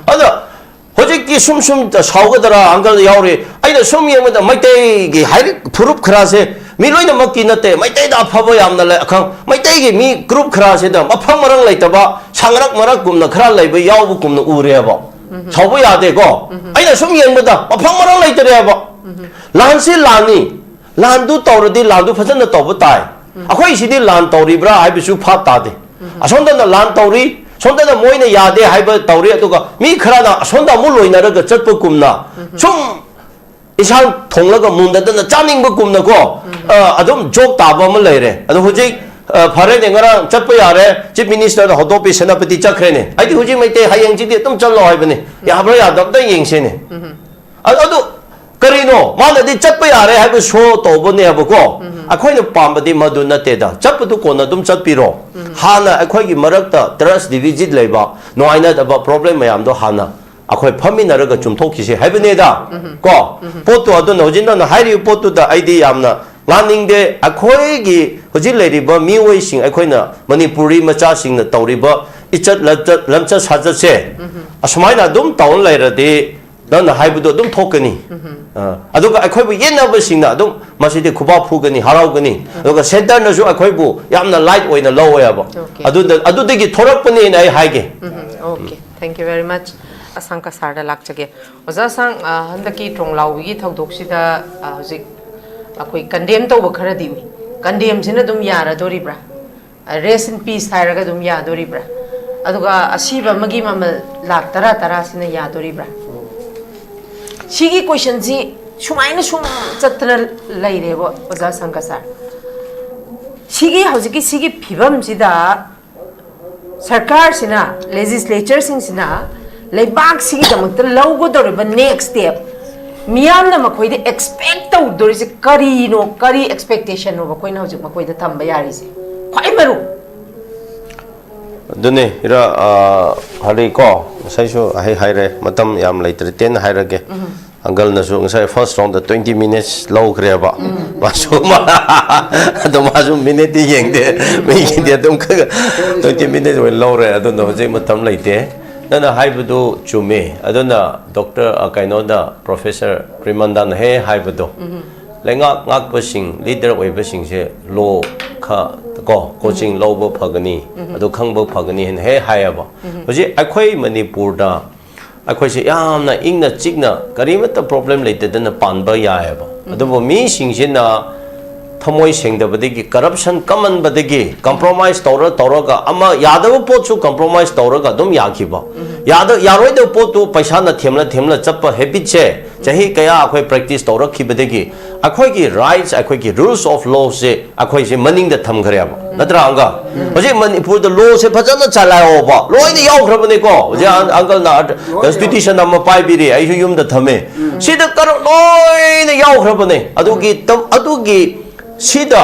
ꯑꯗ ꯍꯧꯖꯤꯛꯇꯤ ꯁꯨꯝ ꯁꯨꯝ ꯁꯥꯎꯒꯗ꯭ꯔꯥ ꯑꯪꯀꯜ ꯌꯥꯎꯔꯤ꯫ ꯑꯩꯅ ꯁꯨꯝ ꯌꯦꯡꯕꯗ ꯃꯩꯇꯩꯒꯤ ꯍꯥꯏꯔꯤꯛ ꯐꯨꯔꯨꯞ ꯈꯔꯁꯦ ꯃꯤ ꯂꯣꯏꯅꯃꯛꯀꯤ ꯅꯠꯇꯦ, ꯃꯩꯇꯩꯗ ꯑꯐꯕ ꯌꯥꯝꯅ ꯂꯩ꯫ ꯑꯈꯪ-, ꯃꯩꯇꯩꯒꯤ ꯃꯤ ꯒ꯭ꯔꯨꯞ ꯈꯔꯁꯤꯗ ꯃꯐꯝ ꯃꯔꯥꯡ ꯂꯩꯇꯕ, ꯁꯪꯒꯔꯛ ꯃꯔꯛꯀꯨꯝꯅ ꯈꯔ ꯂꯩꯕ ꯌꯥꯎꯕꯒꯨꯝꯅ ꯎꯔꯦꯕ꯫ ꯁꯥꯎꯕ ꯌꯥꯗꯦꯀꯣ꯫ ꯑꯩꯅ ꯁꯨꯝ ꯌꯦꯡꯕꯗ ꯃꯐꯝ ꯃꯔꯥꯡ ꯂꯩꯇꯔꯦꯕ꯫ ꯂꯥꯟꯁꯤ ꯂꯥꯟꯅꯤ꯫ ꯂꯥꯟꯗꯨ ꯇꯧꯔꯗꯤ ꯂꯥꯟꯗꯨ ꯐꯖꯅ ꯇꯧꯕ ꯇꯥꯏ꯫ ꯑꯩꯈꯣꯏ ꯁꯤꯗꯤ ꯂꯥꯟ ꯇꯧꯔꯤꯕ꯭ꯔꯥ ꯍꯥꯏꯕꯁꯨ ꯚꯥꯞ ꯇꯥꯗꯦ꯫ ꯑꯁꯣꯝꯗꯅ ꯂꯥꯟ ꯇꯧꯔꯤ, ꯁꯣꯝꯗꯅ ꯃꯣꯏꯅ ꯌꯥꯗꯦ ꯍꯥꯏꯕ ꯇꯧꯔꯤ, ꯑꯗꯨꯒ ꯃꯤ ꯈꯔꯅ ꯑꯁꯣꯝꯗ ꯑꯃꯨꯛ ꯂꯣꯏꯅꯔꯒ ꯆꯠꯄꯒꯨꯝꯅ, ꯁꯨꯝ ꯏꯟꯁꯥꯡ ꯊꯣꯡꯂꯒ ꯃꯨꯟꯗꯗꯅ ꯆꯥꯅꯤꯡꯕꯒꯨꯝꯅꯀꯣ, ꯑ, ꯑꯗꯨꯝ ꯖꯣꯛ ꯇꯥꯕ ꯑꯃ ꯂꯩꯔꯦ꯫ ꯑꯗꯣ ꯍꯧꯖꯤꯛ, ꯑ, ꯐꯔꯦꯅꯦ, ꯉꯔꯥꯡ ꯆꯠꯄ ꯌꯥꯔꯦ, ꯆꯤꯐ ꯃꯤꯅꯤꯁꯇꯔꯅ ꯍꯧꯗꯣꯛꯄꯤ, ꯁꯦꯅꯥꯄꯇꯤ ꯆꯠꯈ꯭ꯔꯦꯅꯦ꯫ ꯑꯩꯗꯤ ꯍꯧꯖꯤꯛ ꯃꯩꯇꯩ ꯍꯌꯦꯡꯁꯤꯗꯤ ꯑꯗꯨꯝ ꯆꯠꯂꯣ ꯍꯥꯏꯕꯅꯤ꯫ ꯌꯥꯕ꯭ꯔꯥ ꯌꯥꯗꯕ꯭ꯔꯥ ꯌꯦꯡꯁꯦꯅꯦ꯫ ꯑ-, ꯑꯗꯨ ꯀꯔꯤꯅꯣ? ꯃꯥꯅꯗꯤ ꯆꯠꯄ ꯌꯥꯔꯦ ꯍꯥꯏꯕ ꯁꯣ ꯇꯧꯕꯅꯦꯕꯀꯣ꯫ ꯑꯩꯈꯣꯏꯅ ꯄꯥꯝꯕꯗꯤ ꯃꯗꯨ ꯅꯠꯇꯦꯗ꯫ ꯆꯠꯄꯗꯨ ꯀꯣꯟꯅ ꯑꯗꯨꯝ ꯆꯠꯄꯤꯔꯣ꯫ ꯍꯥꯟꯅ ꯑꯩꯈꯣꯏꯒꯤ ꯃꯔꯛꯇ ꯇ꯭ꯔꯁ ꯗꯤꯐꯤꯁꯤꯠ ꯂꯩꯕ, ꯅꯨꯡꯉꯥꯏꯅꯗꯕ ꯄ꯭ꯔꯣꯕ꯭ꯂꯦꯝ ꯃꯌꯥꯝꯗꯣ ꯍꯥꯟꯅ ꯑꯩꯈꯣꯏ ꯐꯝꯃꯤꯟꯅꯔꯒ ꯆꯨꯝꯊꯣꯛꯈꯤꯁꯦ ꯍꯥꯏꯕꯅꯦꯗ꯫ ꯀꯣ? ꯄꯣꯠꯇꯨ ꯑꯗꯨꯅ ꯍꯧꯖꯤꯛ ꯅꯪꯅ ꯍꯥꯏꯔꯤꯕ ꯄꯣꯠꯇꯨꯗ ꯑꯩꯗꯤ ꯌꯥꯝꯅ ꯉꯥꯡꯅꯤꯡꯗꯦ꯫ ꯑꯩꯈꯣꯏꯒꯤ ꯍꯧꯖꯤꯛ ꯂꯩꯔꯤꯕ ꯃꯤꯑꯣꯏꯁꯤꯡ, ꯑꯩꯈꯣꯏꯅ ꯃꯅꯤꯄꯨꯔꯤ ꯃꯆꯥꯁꯤꯡꯅ ꯇꯧꯔꯤꯕ ꯏꯆꯠ ꯂꯝꯆꯠ, ꯂꯝꯆꯠ ꯁꯥꯖꯠꯁꯦ ꯑꯁꯨꯃꯥꯏꯅ ꯑꯗꯨꯝ ꯇꯧꯔ ꯂꯩꯔꯗꯤ ꯅꯪꯅ ꯍꯥꯏꯕꯗꯣ ꯑꯗꯨꯝ ꯊꯣꯛꯀꯅꯤ꯫ ꯑ, ꯑꯗꯨꯒ ꯑꯩꯈꯣꯏꯕꯨ ꯌꯦꯠꯅꯕꯁꯤꯡꯅ ꯑꯗꯨꯝ ꯃꯁꯤꯗꯤ ꯈꯨꯕꯥꯛ ꯐꯨꯒꯅꯤ, ꯍꯔꯥꯎꯒꯅꯤ꯫ ꯑꯗꯨꯒ ꯁꯦꯟꯇꯔꯅꯁꯨ ꯑꯩꯈꯣꯏꯕꯨ ꯌꯥꯝꯅ ꯂꯥꯏꯠ ꯑꯣꯏꯅ ꯂꯧꯋꯦꯕ꯫ ꯑꯗꯨꯗ, ꯑꯗꯨꯗꯒꯤ ꯊꯣꯔꯛꯄꯅꯦꯅ ꯑꯩ ꯍꯥꯏꯒꯦ꯫ Okay, thank you very much. ꯑꯁꯥꯡ ꯀꯁꯥꯔꯗ ꯂꯥꯛꯆꯒꯦ꯫ ꯑꯣꯖꯥ ꯑꯁꯥꯡ, ꯑ, ꯍꯟꯗꯛꯀꯤ ꯇ꯭ꯔꯣꯡꯂꯥꯎꯕꯤꯒꯤ ꯊꯧꯗꯣꯛꯁꯤꯗ, ꯑ, ꯍꯧꯖꯤꯛ ꯑꯩꯈꯣꯏ ꯀꯟꯗꯦꯝ ꯇꯧꯕ ꯈꯔꯗꯤ ꯎꯏ꯫ ꯀꯟꯗꯦꯝꯁꯤꯅ ꯑꯗꯨꯝ ꯌꯥꯔꯗꯣꯔꯤꯕ꯭ꯔꯥ? ꯔꯦꯁ ꯏꯟ ꯄꯤꯁ ꯍꯥꯏꯔꯒ ꯑꯗꯨꯝ ꯌꯥꯗꯣꯔꯤꯕ꯭ꯔꯥ? ꯑꯗꯨꯒ ꯑꯁꯤꯕ ꯑꯃꯒꯤ ꯃꯃꯜ ꯂꯥꯛ ꯇꯔꯥ, ꯇꯔꯥꯁꯤꯅ ꯌꯥꯗꯣꯔꯤꯕ꯭ꯔꯥ? ꯁꯤꯒꯤ ꯀꯣꯏꯁꯟꯁꯤ ꯁꯨꯃꯥꯏꯅ ꯁꯨꯝ ꯆꯠꯇꯅ ꯂꯩꯔꯦꯕ, ꯑꯣꯖꯥ ꯁꯪꯀ ꯁꯥꯔ꯫ ꯁꯤꯒꯤ ꯍꯧꯖꯤꯛꯀꯤ ꯁꯤꯒꯤ ꯐꯤꯕꯝꯁꯤꯗ ꯁꯔꯀꯥꯔꯁꯤꯅ, ꯂꯦꯖꯤꯁꯂꯦꯆꯔꯁꯤꯡꯁꯤꯅ ꯂꯩꯕꯥꯛꯁꯤꯒꯤꯗꯃꯛꯇ ꯂꯧꯒꯗꯧꯔꯤꯕ ꯅꯦꯛꯁ ꯁ꯭ꯇꯦꯞ, ꯃꯤꯌꯥꯝꯅ ꯃꯈꯣꯏꯗ ꯑꯦꯛꯁꯄꯦꯛ ꯇꯧꯗꯣꯔꯤꯁꯦ ꯀꯔꯤꯅꯣ, ꯀꯔꯤ ꯑꯦꯛꯁꯄꯦꯛꯇꯦꯁꯟꯅꯣꯕ ꯑꯩꯈꯣꯏꯅ ꯍꯧꯖꯤꯛ ꯃꯈꯣꯏꯗ ꯊꯝꯕ ꯌꯥꯔꯤꯁꯦ? ꯈ꯭ꯋꯥꯏ ꯃꯔꯨ ꯑꯗꯨꯅꯦ, ꯏꯔꯥ, ꯑ, ꯍꯔꯤ ꯀꯣ, ꯉꯁꯥꯏꯁꯨ ꯑꯩ ꯍꯥꯏꯔꯦ, ꯃꯇꯝ ꯌꯥꯝ ꯂꯩꯇ꯭ꯔꯦ, ꯇꯦꯟꯅ ꯍꯥꯏꯔꯒꯦ꯫ ꯑꯪꯀꯜꯅꯁꯨ ꯉꯁꯥꯏ ꯐꯥꯔꯁ ꯔꯥꯎꯟꯗ ꯇ꯭ꯋꯦꯟꯇꯤ ꯃꯤꯅꯤꯠꯁ ꯂꯧꯈ꯭ꯔꯦꯕ꯫ ꯃꯥꯁꯨ ꯃꯥ-, ꯑꯗꯣ ꯃꯥꯁꯨ ꯃꯤꯅꯤꯠꯇꯤ ꯌꯦꯡꯗꯦ, ꯃꯤꯒꯤꯗꯤ ꯑꯗꯨꯝ ꯈꯔ ꯇ꯭ꯋꯦꯟꯇꯤ ꯃꯤꯅꯤꯠꯁ ꯑꯣꯏꯅ ꯂꯧꯔꯦ꯫ ꯑꯗꯨꯅ ꯍꯧꯖꯤꯛ ꯃꯇꯝ ꯂꯩꯇꯦ꯫ ꯅꯪꯅ ꯍꯥꯏꯕꯗꯨ ꯆꯨꯝꯃꯦ꯫ ꯑꯗꯨꯅ ꯗꯣꯛꯇꯔ, ꯑ, ꯀꯩꯅꯣꯗ, ꯄ꯭ꯔꯣꯐꯦꯁꯔ ꯄ꯭ꯔꯤꯃꯟꯗꯥꯅ ꯍꯦꯛ ꯍꯥꯏꯕꯗꯣ, ꯂꯩꯉꯥꯛ ꯉꯥꯛꯄꯁꯤꯡ, ꯂꯤꯗꯔ ꯑꯣꯏꯕꯁꯤꯡꯁꯦ ꯂꯣ ꯈ-, ꯀꯣ, ꯀꯣꯆꯤꯡ ꯂꯧꯕ ꯐꯒꯅꯤ, ꯑꯗꯨ ꯈꯪꯕ ꯐꯒꯅꯤ ꯍꯥꯏꯅ ꯍꯦꯛ ꯍꯥꯏꯌꯦꯕ꯫ ꯍꯧꯖꯤꯛ ꯑꯩꯈꯣꯏ ꯃꯅꯤꯄꯨꯔꯗ ꯑꯩꯈꯣꯏꯁꯦ ꯌꯥꯝꯅ ꯏꯪꯅ ꯆꯤꯛꯅ ꯀꯔꯤꯃꯠꯇ ꯄ꯭ꯔꯣꯕ꯭ꯂꯦꯝ ꯂꯩꯇꯗꯅ ꯄꯥꯟꯕ ꯌꯥꯏꯑꯕ꯫ ꯑꯗꯨꯕꯨ ꯃꯤꯁꯤꯡꯁꯤꯅ ꯊꯃꯣꯏ ꯁꯦꯡꯗꯕꯗꯒꯤ, ꯀꯔꯞꯁꯟ ꯀꯝꯃꯟꯕꯗꯒꯤ, ꯀꯝꯄ꯭ꯔꯣꯃꯥꯏꯁ ꯇꯧꯔ ꯇꯧꯔꯒ, ꯑꯃ ꯌꯥꯗꯕ ꯄꯣꯠꯁꯨ ꯀꯝꯄ꯭ꯔꯣꯃꯥꯏꯁ ꯇꯧꯔꯒ ꯑꯗꯨꯝ ꯌꯥꯈꯤꯕ, ꯌꯥꯗ ꯌꯥꯔꯣꯏꯗꯕ ꯄꯣꯠꯇꯨ ꯄꯩꯁꯥꯅ ꯊꯦꯝꯂ ꯊꯦꯝꯂ ꯆꯠꯄ ꯍꯦꯕꯤꯠꯁꯦ ꯆꯍꯤ ꯀꯌꯥ ꯑꯩꯈꯣꯏ ꯄ꯭ꯔꯦꯛꯇꯤꯁ ꯇꯧꯔꯛꯈꯤꯕꯗꯒꯤ, ꯑꯩꯈꯣꯏꯒꯤ ꯔꯥꯏꯠꯁ, ꯑꯩꯈꯣꯏꯒꯤ ꯔꯨꯜꯁ ꯑꯣꯐ ꯂꯣꯁꯦ ꯑꯩꯈꯣꯏꯁꯦ ꯃꯅꯤꯡꯗ ꯊꯝꯈ꯭ꯔꯦꯕ, ꯅꯠꯇ꯭ꯔꯥ ꯑꯪꯀꯜ? ꯍꯧꯖꯤꯛ ꯃꯅꯤꯄꯨꯔꯗ ꯂꯣꯁꯦ ꯐꯖꯅ ꯆꯂꯥꯏꯑꯣꯕ, ꯂꯣꯏꯅ ꯌꯥꯎꯈ꯭ꯔꯕꯅꯦꯀꯣ꯫ ꯍꯧꯖꯤꯛ ꯑꯪꯀꯜꯅ ꯀꯟꯁꯇꯤꯇ꯭ꯌꯨꯁꯟ ꯑꯃ ꯄꯥꯏꯕꯤꯔꯤ, ꯑꯩꯁꯨ ꯌꯨꯝꯗ ꯊꯝꯃꯦ꯫ ꯁꯤꯗ ꯀꯔꯝ ꯂꯣꯏꯅ ꯌꯥꯎꯈ꯭ꯔꯕꯅꯦ꯫ ꯑꯗꯨꯒꯤ ꯇꯝ- ꯑꯗꯨꯒꯤ ꯁꯤꯗ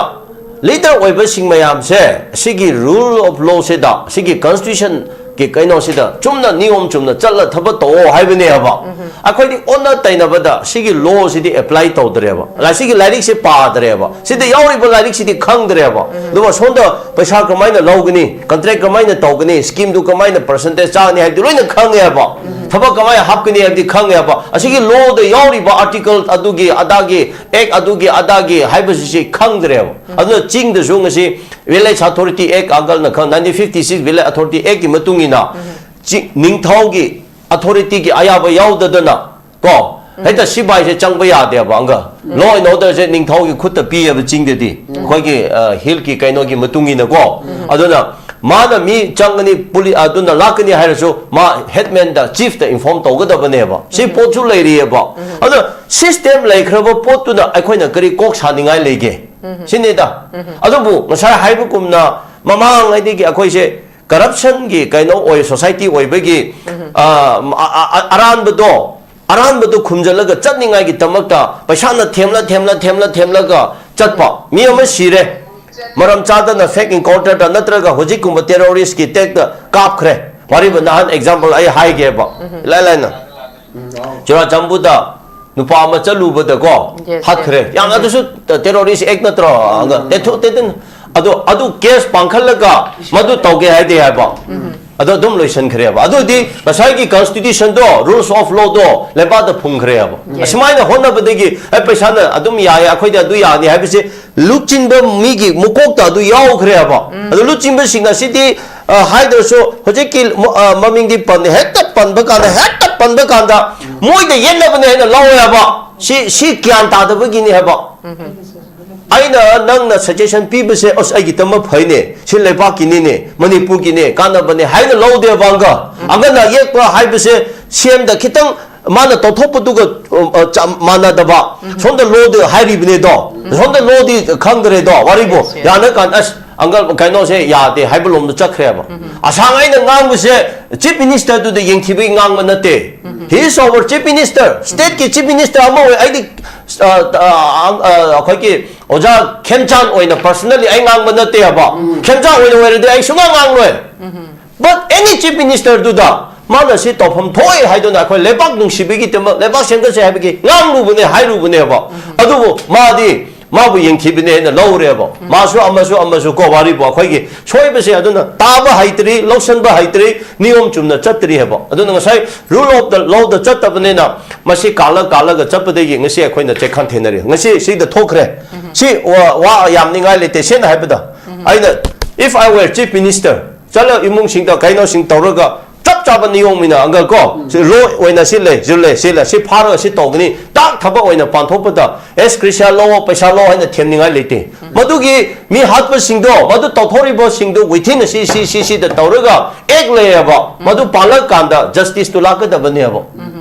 ꯂꯤꯗꯔ ꯑꯣꯏꯕꯁꯤꯡ ꯃꯌꯥꯝꯁꯦ ꯁꯤꯒꯤ ꯔꯨꯜ ꯑꯣꯐ ꯂꯣꯁꯤꯗ, ꯁꯤꯒꯤ ꯀꯟꯁꯇꯤꯇ꯭ꯌꯨꯁꯟꯒꯤ ꯀꯩꯅꯣꯁꯤꯗ ꯆꯨꯝꯅ ꯅꯤꯌꯣꯝ ꯆꯨꯝꯅ ꯆꯠꯂ ꯊꯕꯛ ꯇꯧꯑꯣ ꯍꯥꯏꯕꯅꯦꯕ꯫ ꯑꯩꯈꯣꯏꯗꯤ ꯑꯣꯟꯅ ꯇꯩꯅꯕꯗ ꯁꯤꯒꯤ ꯂꯣꯁꯤꯗꯤ ꯑꯦꯄ꯭ꯂꯥꯏ ꯇꯧꯗ꯭ꯔꯦꯕ, ꯂꯥꯏ- ꯁꯤꯒꯤ ꯂꯥꯏꯔꯤꯛꯁꯤ ꯄꯥꯗ꯭ꯔꯦꯕ, ꯁꯤꯗ ꯌꯥꯎꯔꯤꯕ ꯂꯥꯏꯔꯤꯛꯁꯤꯗꯤ ꯈꯪꯗ꯭ꯔꯦꯕ꯫ ꯑꯗꯨꯒ ꯁꯣꯝꯗ ꯄꯩꯁꯥ ꯀꯃꯥꯏꯅ ꯂꯧꯒꯅꯤ, ꯀꯟꯇ꯭ꯔꯦꯛ ꯀꯃꯥꯏꯅ ꯇꯧꯒꯅꯤ, ꯁ꯭ꯀꯤꯝꯗꯨ ꯀꯃꯥꯏꯅ ꯄꯔꯁꯦꯟꯇꯦꯖ ꯆꯥꯒꯅꯤ ꯍꯥꯏꯕꯗꯤ ꯂꯣꯏꯅ ꯈꯪꯉꯦꯕ꯫ ꯊꯕꯛ ꯀꯃꯥꯏꯅ ꯍꯥꯞꯀꯅꯤ ꯍꯥꯏꯕꯗꯤ ꯈꯪꯉꯦꯕ꯫ ꯑꯁꯤꯒꯤ ꯂꯣꯗ ꯌꯥꯎꯔꯤꯕ ꯑꯥꯔꯇꯤꯀꯜ ꯑꯗꯨꯒꯤ ꯑꯗꯥꯒꯤ, ꯑꯦꯛ ꯑꯗꯨꯒꯤ ꯑꯗꯥꯒꯤ ꯍꯥꯏꯕꯁꯤꯁꯤ ꯈꯪꯗ꯭ꯔꯦꯕ꯫ ꯑꯗꯨꯅ ꯆꯤꯡꯗꯁꯨ ꯉꯁꯤ ꯚꯤꯂꯦꯖ ꯑꯊꯣꯔꯤꯇꯤ ꯑꯦꯛ, ꯑꯪꯀꯜꯅ ꯈꯪ, nineteen fifty six village authority ꯑꯦꯛꯀꯤ ꯃꯇꯨꯡ ꯏꯟꯅ ꯆꯤ- ꯅꯤꯡꯊꯧꯒꯤ ꯑꯊꯣꯔꯤꯇꯤꯒꯤ ꯑꯌꯥꯕ ꯌꯥꯎꯗꯗꯅ ꯀꯣ, ꯍꯦꯛꯇ ꯁꯤꯕꯥꯏꯁꯦ ꯆꯪꯕ ꯌꯥꯗꯦꯕ, ꯑꯪꯀꯜ꯫ ꯂꯣ ꯑꯦꯟ ꯑꯣꯔꯗꯔꯁꯦ ꯅꯤꯡꯊꯧꯒꯤ ꯈꯨꯠꯇ ꯄꯤꯌꯦꯕ ꯆꯤꯡꯗꯗꯤ, ꯑꯩꯈꯣꯏꯒꯤ, ꯑ, ꯍꯤꯜꯒꯤ ꯀꯩꯅꯣꯒꯤ ꯃꯇꯨꯡ ꯏꯟꯅꯀꯣ꯫ ꯑꯗꯨꯅ ꯃꯥꯅ ꯃꯤ ꯆꯪꯒꯅꯤ, ꯄꯨꯂꯤ-, ꯑꯗꯨꯅ ꯂꯥꯛꯀꯅꯤ ꯍꯥꯏꯔꯁꯨ ꯃꯥ ꯍꯦꯗꯃꯦꯟꯗ, ꯆꯤꯐꯇ ꯏꯟꯐꯣꯔꯝ ꯇꯧꯒꯗꯕꯅꯦꯕ꯫ ꯁꯤ ꯄꯣꯠꯁꯨ ꯂꯩꯔꯤꯑꯕ꯫ ꯑꯗꯣ ꯁꯤꯁꯇꯦꯝ ꯂꯩꯈ꯭ꯔꯕ ꯄꯣꯠꯇꯨꯅ ꯑꯩꯈꯣꯏꯅ ꯀꯔꯤ ꯀꯣꯛ ꯁꯥꯅꯤꯡꯉꯥꯏ ꯂꯩꯒꯦ? ꯁꯤꯅꯤꯗ꯫ ꯑꯗꯨꯕꯨ ꯉꯁꯥꯏ ꯍꯥꯏꯕꯒꯨꯝꯅ ꯃꯃꯥꯡꯉꯩꯗꯒꯤ ꯑꯩꯈꯣꯏꯁꯦ ꯀꯔꯞꯁꯟꯒꯤ ꯀꯩꯅꯣ ꯑꯣꯏ, ꯁꯣꯁꯥꯏꯇꯤ ꯑꯣꯏꯕꯒꯤ, ꯑ, ꯑ, ꯑ, ꯑꯔꯥꯟꯕꯗꯣ, ꯑꯔꯥꯟꯕꯗꯣ ꯈꯨꯝꯖꯤꯜꯂꯒ ꯆꯠꯅꯤꯡꯉꯥꯏꯒꯤꯗꯃꯛꯇ ꯄꯩꯁꯥꯅ ꯊꯦꯝꯂ, ꯊꯦꯝꯂ, ꯊꯦꯝꯂ, ꯊꯦꯝꯂꯒ ꯆꯠꯄ꯫ ꯃꯤ ꯑꯃ ꯁꯤꯔꯦ, ꯃꯔꯝ ꯆꯥꯗꯅ ꯐꯦꯛ ꯏꯟꯀꯥꯎꯟꯇꯔꯗ ꯅꯠꯇ꯭ꯔꯒ ꯍꯧꯖꯤꯛꯀꯨꯝꯕ ꯇꯦꯔꯣꯔꯤꯁꯀꯤ ꯑꯦꯇꯦꯛꯇ ꯀꯥꯞꯈ꯭ꯔꯦ꯫ ꯋꯥꯔꯤꯕ ꯅꯍꯥꯟ ꯑꯦꯛꯖꯥꯝꯄꯜ ꯑꯩ ꯍꯥꯏꯒꯦꯕ, ꯏꯂꯥꯏ ꯂꯥꯏꯅ꯫ ꯆꯨꯔꯥꯆꯥꯟꯄꯨꯔꯗ ꯅꯨꯄꯥ ꯑꯃ ꯆꯠꯂꯨꯕꯗ ꯀꯣ, ꯍꯠꯈ꯭ꯔꯦ꯫ ꯌꯥꯝꯅ ꯑꯗꯨꯁꯨ ꯇꯦꯔꯣꯔꯤꯁ ꯑꯦꯛ ꯅꯠꯇ꯭ꯔꯣ? ꯑꯗꯣ ꯑꯗꯨ ꯀꯦꯁ ꯄꯥꯡꯈꯠꯂꯒ ꯃꯗꯨ ꯇꯧꯒꯦ ꯍꯥꯏꯗꯦ ꯍꯥꯏꯕ꯫ ꯑꯗꯣ ꯑꯗꯨꯝ ꯂꯣꯏꯁꯤꯟꯈ꯭ꯔꯦꯕ꯫ ꯑꯗꯨꯗꯤ ꯉꯁꯥꯏꯒꯤ ꯀꯟꯁꯇꯤꯇ꯭ꯌꯨꯁꯟꯗꯣ, ꯔꯨꯜꯁ ꯑꯣꯐ ꯂꯣꯗꯣ ꯂꯩꯕꯥꯛꯇ ꯐꯨꯝꯈ꯭ꯔꯦꯕ꯫ ꯑꯁꯨꯃꯥꯏꯅ ꯍꯣꯠꯅꯕꯗꯒꯤ, "ꯑꯦ, ꯄꯩꯁꯥꯅ ꯑꯗꯨꯝ ꯌꯥꯏ, ꯑꯩꯈꯣꯏꯗꯤ ꯑꯗꯨ ꯌꯥꯅꯤ" ꯍꯥꯏꯕꯁꯦ ꯂꯨꯆꯤꯡꯕ ꯃꯤꯒꯤ ꯃꯀꯣꯛꯇ ꯑꯗꯨ ꯌꯥꯎꯈ꯭ꯔꯦꯕ꯫ ꯑꯗꯨ ꯂꯨꯆꯤꯡꯕꯁꯤꯡ ꯑꯁꯤꯗꯤ, ꯑ, ꯍꯥꯏꯗ꯭ꯔꯁꯨ ꯍꯧꯖꯤꯛꯀꯤ ꯃ-, ꯑ, ꯃꯃꯤꯡꯗꯤ ꯄꯟꯗꯦ, ꯍꯦꯛꯇ ꯄꯟꯕ ꯀꯥꯟꯗ, ꯍꯦꯛꯇ ꯄꯟꯕ ꯀꯥꯟꯗ ꯃꯣꯏꯗ ꯌꯦꯠꯅꯕꯅꯦ ꯍꯥꯏꯅ ꯂꯧꯋꯦꯕ꯫ ꯁꯤ, ꯁꯤ ꯒ꯭ꯌꯥꯟ ꯇꯥꯗꯕꯒꯤꯅꯦ ꯍꯥꯏꯕ꯫ ꯑꯩꯅ, ꯅꯪꯅ suggestion ꯄꯤꯕꯁꯦ, ꯑꯁ, ꯑꯩꯒꯤꯗꯃꯛ ꯐꯩꯅꯦ, ꯁꯤ ꯂꯩꯕꯥꯛꯀꯤꯅꯤꯅꯦ, ꯃꯅꯤꯄꯨꯔꯒꯤꯅꯦ, ꯀꯥꯟꯅꯕꯅꯦ ꯍꯥꯏꯅ ꯂꯧꯗꯦꯕ꯫ ꯑꯪꯀꯜ, ꯑꯪꯀꯜꯅ ꯌꯦꯛꯄ ꯍꯥꯏꯕꯁꯦ ꯁꯤ ꯑꯦꯝꯗ ꯈꯤꯇꯪ ꯃꯥꯅ ꯇꯧꯊꯣꯛꯄꯗꯨꯒ, ꯑ, ꯑ, ꯆ-, ꯃꯥꯟꯅꯗꯕ꯫ ꯁꯣꯝꯗ ꯂꯣꯗꯤ ꯍꯥꯏꯔꯤꯕꯅꯦꯗꯣ, ꯁꯣꯝꯗ ꯂꯣꯗꯤ ꯈꯪꯗ꯭ꯔꯦꯗꯣ꯫ ꯋꯥꯔꯤꯕꯨ Yes, yes. ꯌꯥꯅ ꯀꯥꯟ, ꯑꯁ, ꯑꯪꯀꯜ, ꯀꯩꯅꯣꯁꯦ ꯌꯥꯗꯦ ꯍꯥꯏꯕ ꯂꯣꯝꯗ ꯆꯠꯈ꯭ꯔꯦꯕ꯫ ꯑꯁꯥꯡ ꯑꯩꯅ ꯉꯥꯡꯕꯁꯦ ꯆꯤꯐ ꯃꯤꯅꯤꯁꯇꯔꯗꯨꯗ ꯌꯦꯡꯊꯤꯕꯒꯤ ꯉꯥꯡꯕ ꯅꯠꯇꯦ꯫ He is our chief minister, stateꯀꯤ ꯆꯤꯐ ꯃꯤꯅꯤꯁꯇꯔ ꯑꯃ ꯑꯣꯏ꯫ ꯑꯩꯗꯤ, ꯑ, ꯑ, ꯑ, ꯑꯩꯈꯣꯏꯒꯤ ꯑꯣꯖꯥ ꯈꯦꯝꯆꯥꯟ ꯑꯣꯏꯅ personally ꯑꯩ ꯉꯥꯡꯕ ꯅꯠꯇꯦ ꯍꯥꯏꯕ꯫ ꯈꯦꯝꯆꯥꯟ ꯑꯣꯏꯅ ꯑꯣꯏꯔꯗꯤ ꯑꯩ ꯁꯨꯡꯉꯥꯡ ꯉꯥꯡꯂꯣꯏ꯫ But any chief ministerꯗꯨꯗ ꯃꯥꯅ ꯁꯤ ꯇꯧꯐꯝ ꯊꯣꯛꯑꯦ ꯍꯥꯏꯗꯨꯅ ꯑꯩꯈꯣꯏ ꯂꯩꯕꯥꯛ ꯅꯨꯡꯁꯤꯕꯒꯤꯗꯃꯛ, ꯂꯩꯕꯥꯛ ꯁꯦꯝꯒꯠꯁꯦ ꯍꯥꯏꯕꯒꯤ ꯉꯥꯡꯂꯨꯕꯅꯦ, ꯍꯥꯏꯔꯨꯕꯅꯦꯕ꯫ ꯑꯗꯨꯕꯨ ꯃꯥꯗꯤ ꯃꯥꯕꯨ ꯌꯦꯡꯊꯤꯕꯅꯦ ꯍꯥꯏꯅ ꯂꯧꯔꯦꯕ꯫ ꯃꯥꯁꯨ ꯑꯃꯁꯨ ꯑꯃꯁꯨ ꯀꯣ, ꯋꯥꯔꯤꯕꯨ ꯑꯩꯈꯣꯏꯒꯤ ꯁꯣꯏꯕꯁꯦ ꯑꯗꯨꯅ ꯇꯥꯕ ꯍꯩꯇ꯭ꯔꯤ, ꯂꯧꯁꯟꯕ ꯍꯩꯇ꯭ꯔꯤ, ꯅꯤꯌꯣꯝ ꯆꯨꯝꯅ ꯆꯠꯇ꯭ꯔꯤ ꯍꯥꯏꯕ꯫ ꯑꯗꯨꯅ ꯉꯁꯥꯏ rule of the lawꯗ ꯆꯠꯇꯕꯅꯤꯅ ꯃꯁꯤ ꯀꯥꯜꯂ ꯀꯥꯜꯂꯒ ꯆꯠꯄꯗꯒꯤ ꯉꯁꯤ ꯑꯩꯈꯣꯏꯅ ꯆꯦꯛꯈꯥꯟ ꯊꯦꯡꯅꯔꯤ꯫ ꯉꯁꯤ ꯁꯤꯗ ꯊꯣꯛꯈ꯭ꯔꯦ꯫ ꯁꯤ ꯋꯥ, ꯋꯥ ꯌꯥꯝꯅꯤꯡꯉꯥꯏ ꯂꯩꯇꯦ꯫ ꯁꯦꯡꯅ ꯍꯥꯏꯕꯗ, ꯑꯩꯅ, if I were chief minister, ꯆꯠꯂ ꯏꯃꯨꯡꯁꯤꯡꯗ ꯀꯩꯅꯣꯁꯤꯡ ꯇꯧꯔꯒ ꯆꯞ ꯆꯥꯕ ꯅꯤꯌꯣꯝ ꯑꯣꯏꯅ ꯑꯪꯀꯜ ꯀꯣ, ꯁꯤ law ꯑꯣꯏꯅ ꯁꯤ ꯂꯩ, ꯁꯤ ꯂꯩ, ꯁꯤ ꯂꯩ, ꯁꯤ ꯐꯥꯔꯒ ꯁꯤ ꯇꯧꯒꯅꯤ, ꯇꯥꯛ ꯊꯕꯛ ꯑꯣꯏꯅ ꯄꯥꯟꯊꯣꯛꯄꯗ ꯑꯦꯁ ꯀ꯭ꯔꯤꯁꯤꯌꯥ ꯂꯧꯑꯣ, ꯄꯩꯁꯥ ꯂꯧꯑꯣ ꯍꯥꯏꯅ ꯊꯦꯝꯅꯤꯡꯉꯥꯏ ꯂꯩꯇꯦ꯫ ꯃꯗꯨꯒꯤ ꯃꯤ ꯍꯥꯠꯄꯁꯤꯡꯗꯣ, ꯃꯗꯨ ꯇꯧꯊꯣꯔꯤꯕꯁꯤꯡꯗꯣ within ꯁꯤ, ꯁꯤ, ꯁꯤ, ꯁꯤꯗ ꯇꯧꯔꯒ act ꯂꯩꯌꯦꯕ, ꯃꯗꯨ ꯄꯥꯜꯂꯀꯥꯟꯗ justiceꯇꯨ ꯂꯥꯛꯀꯗꯕꯅꯦꯕ꯫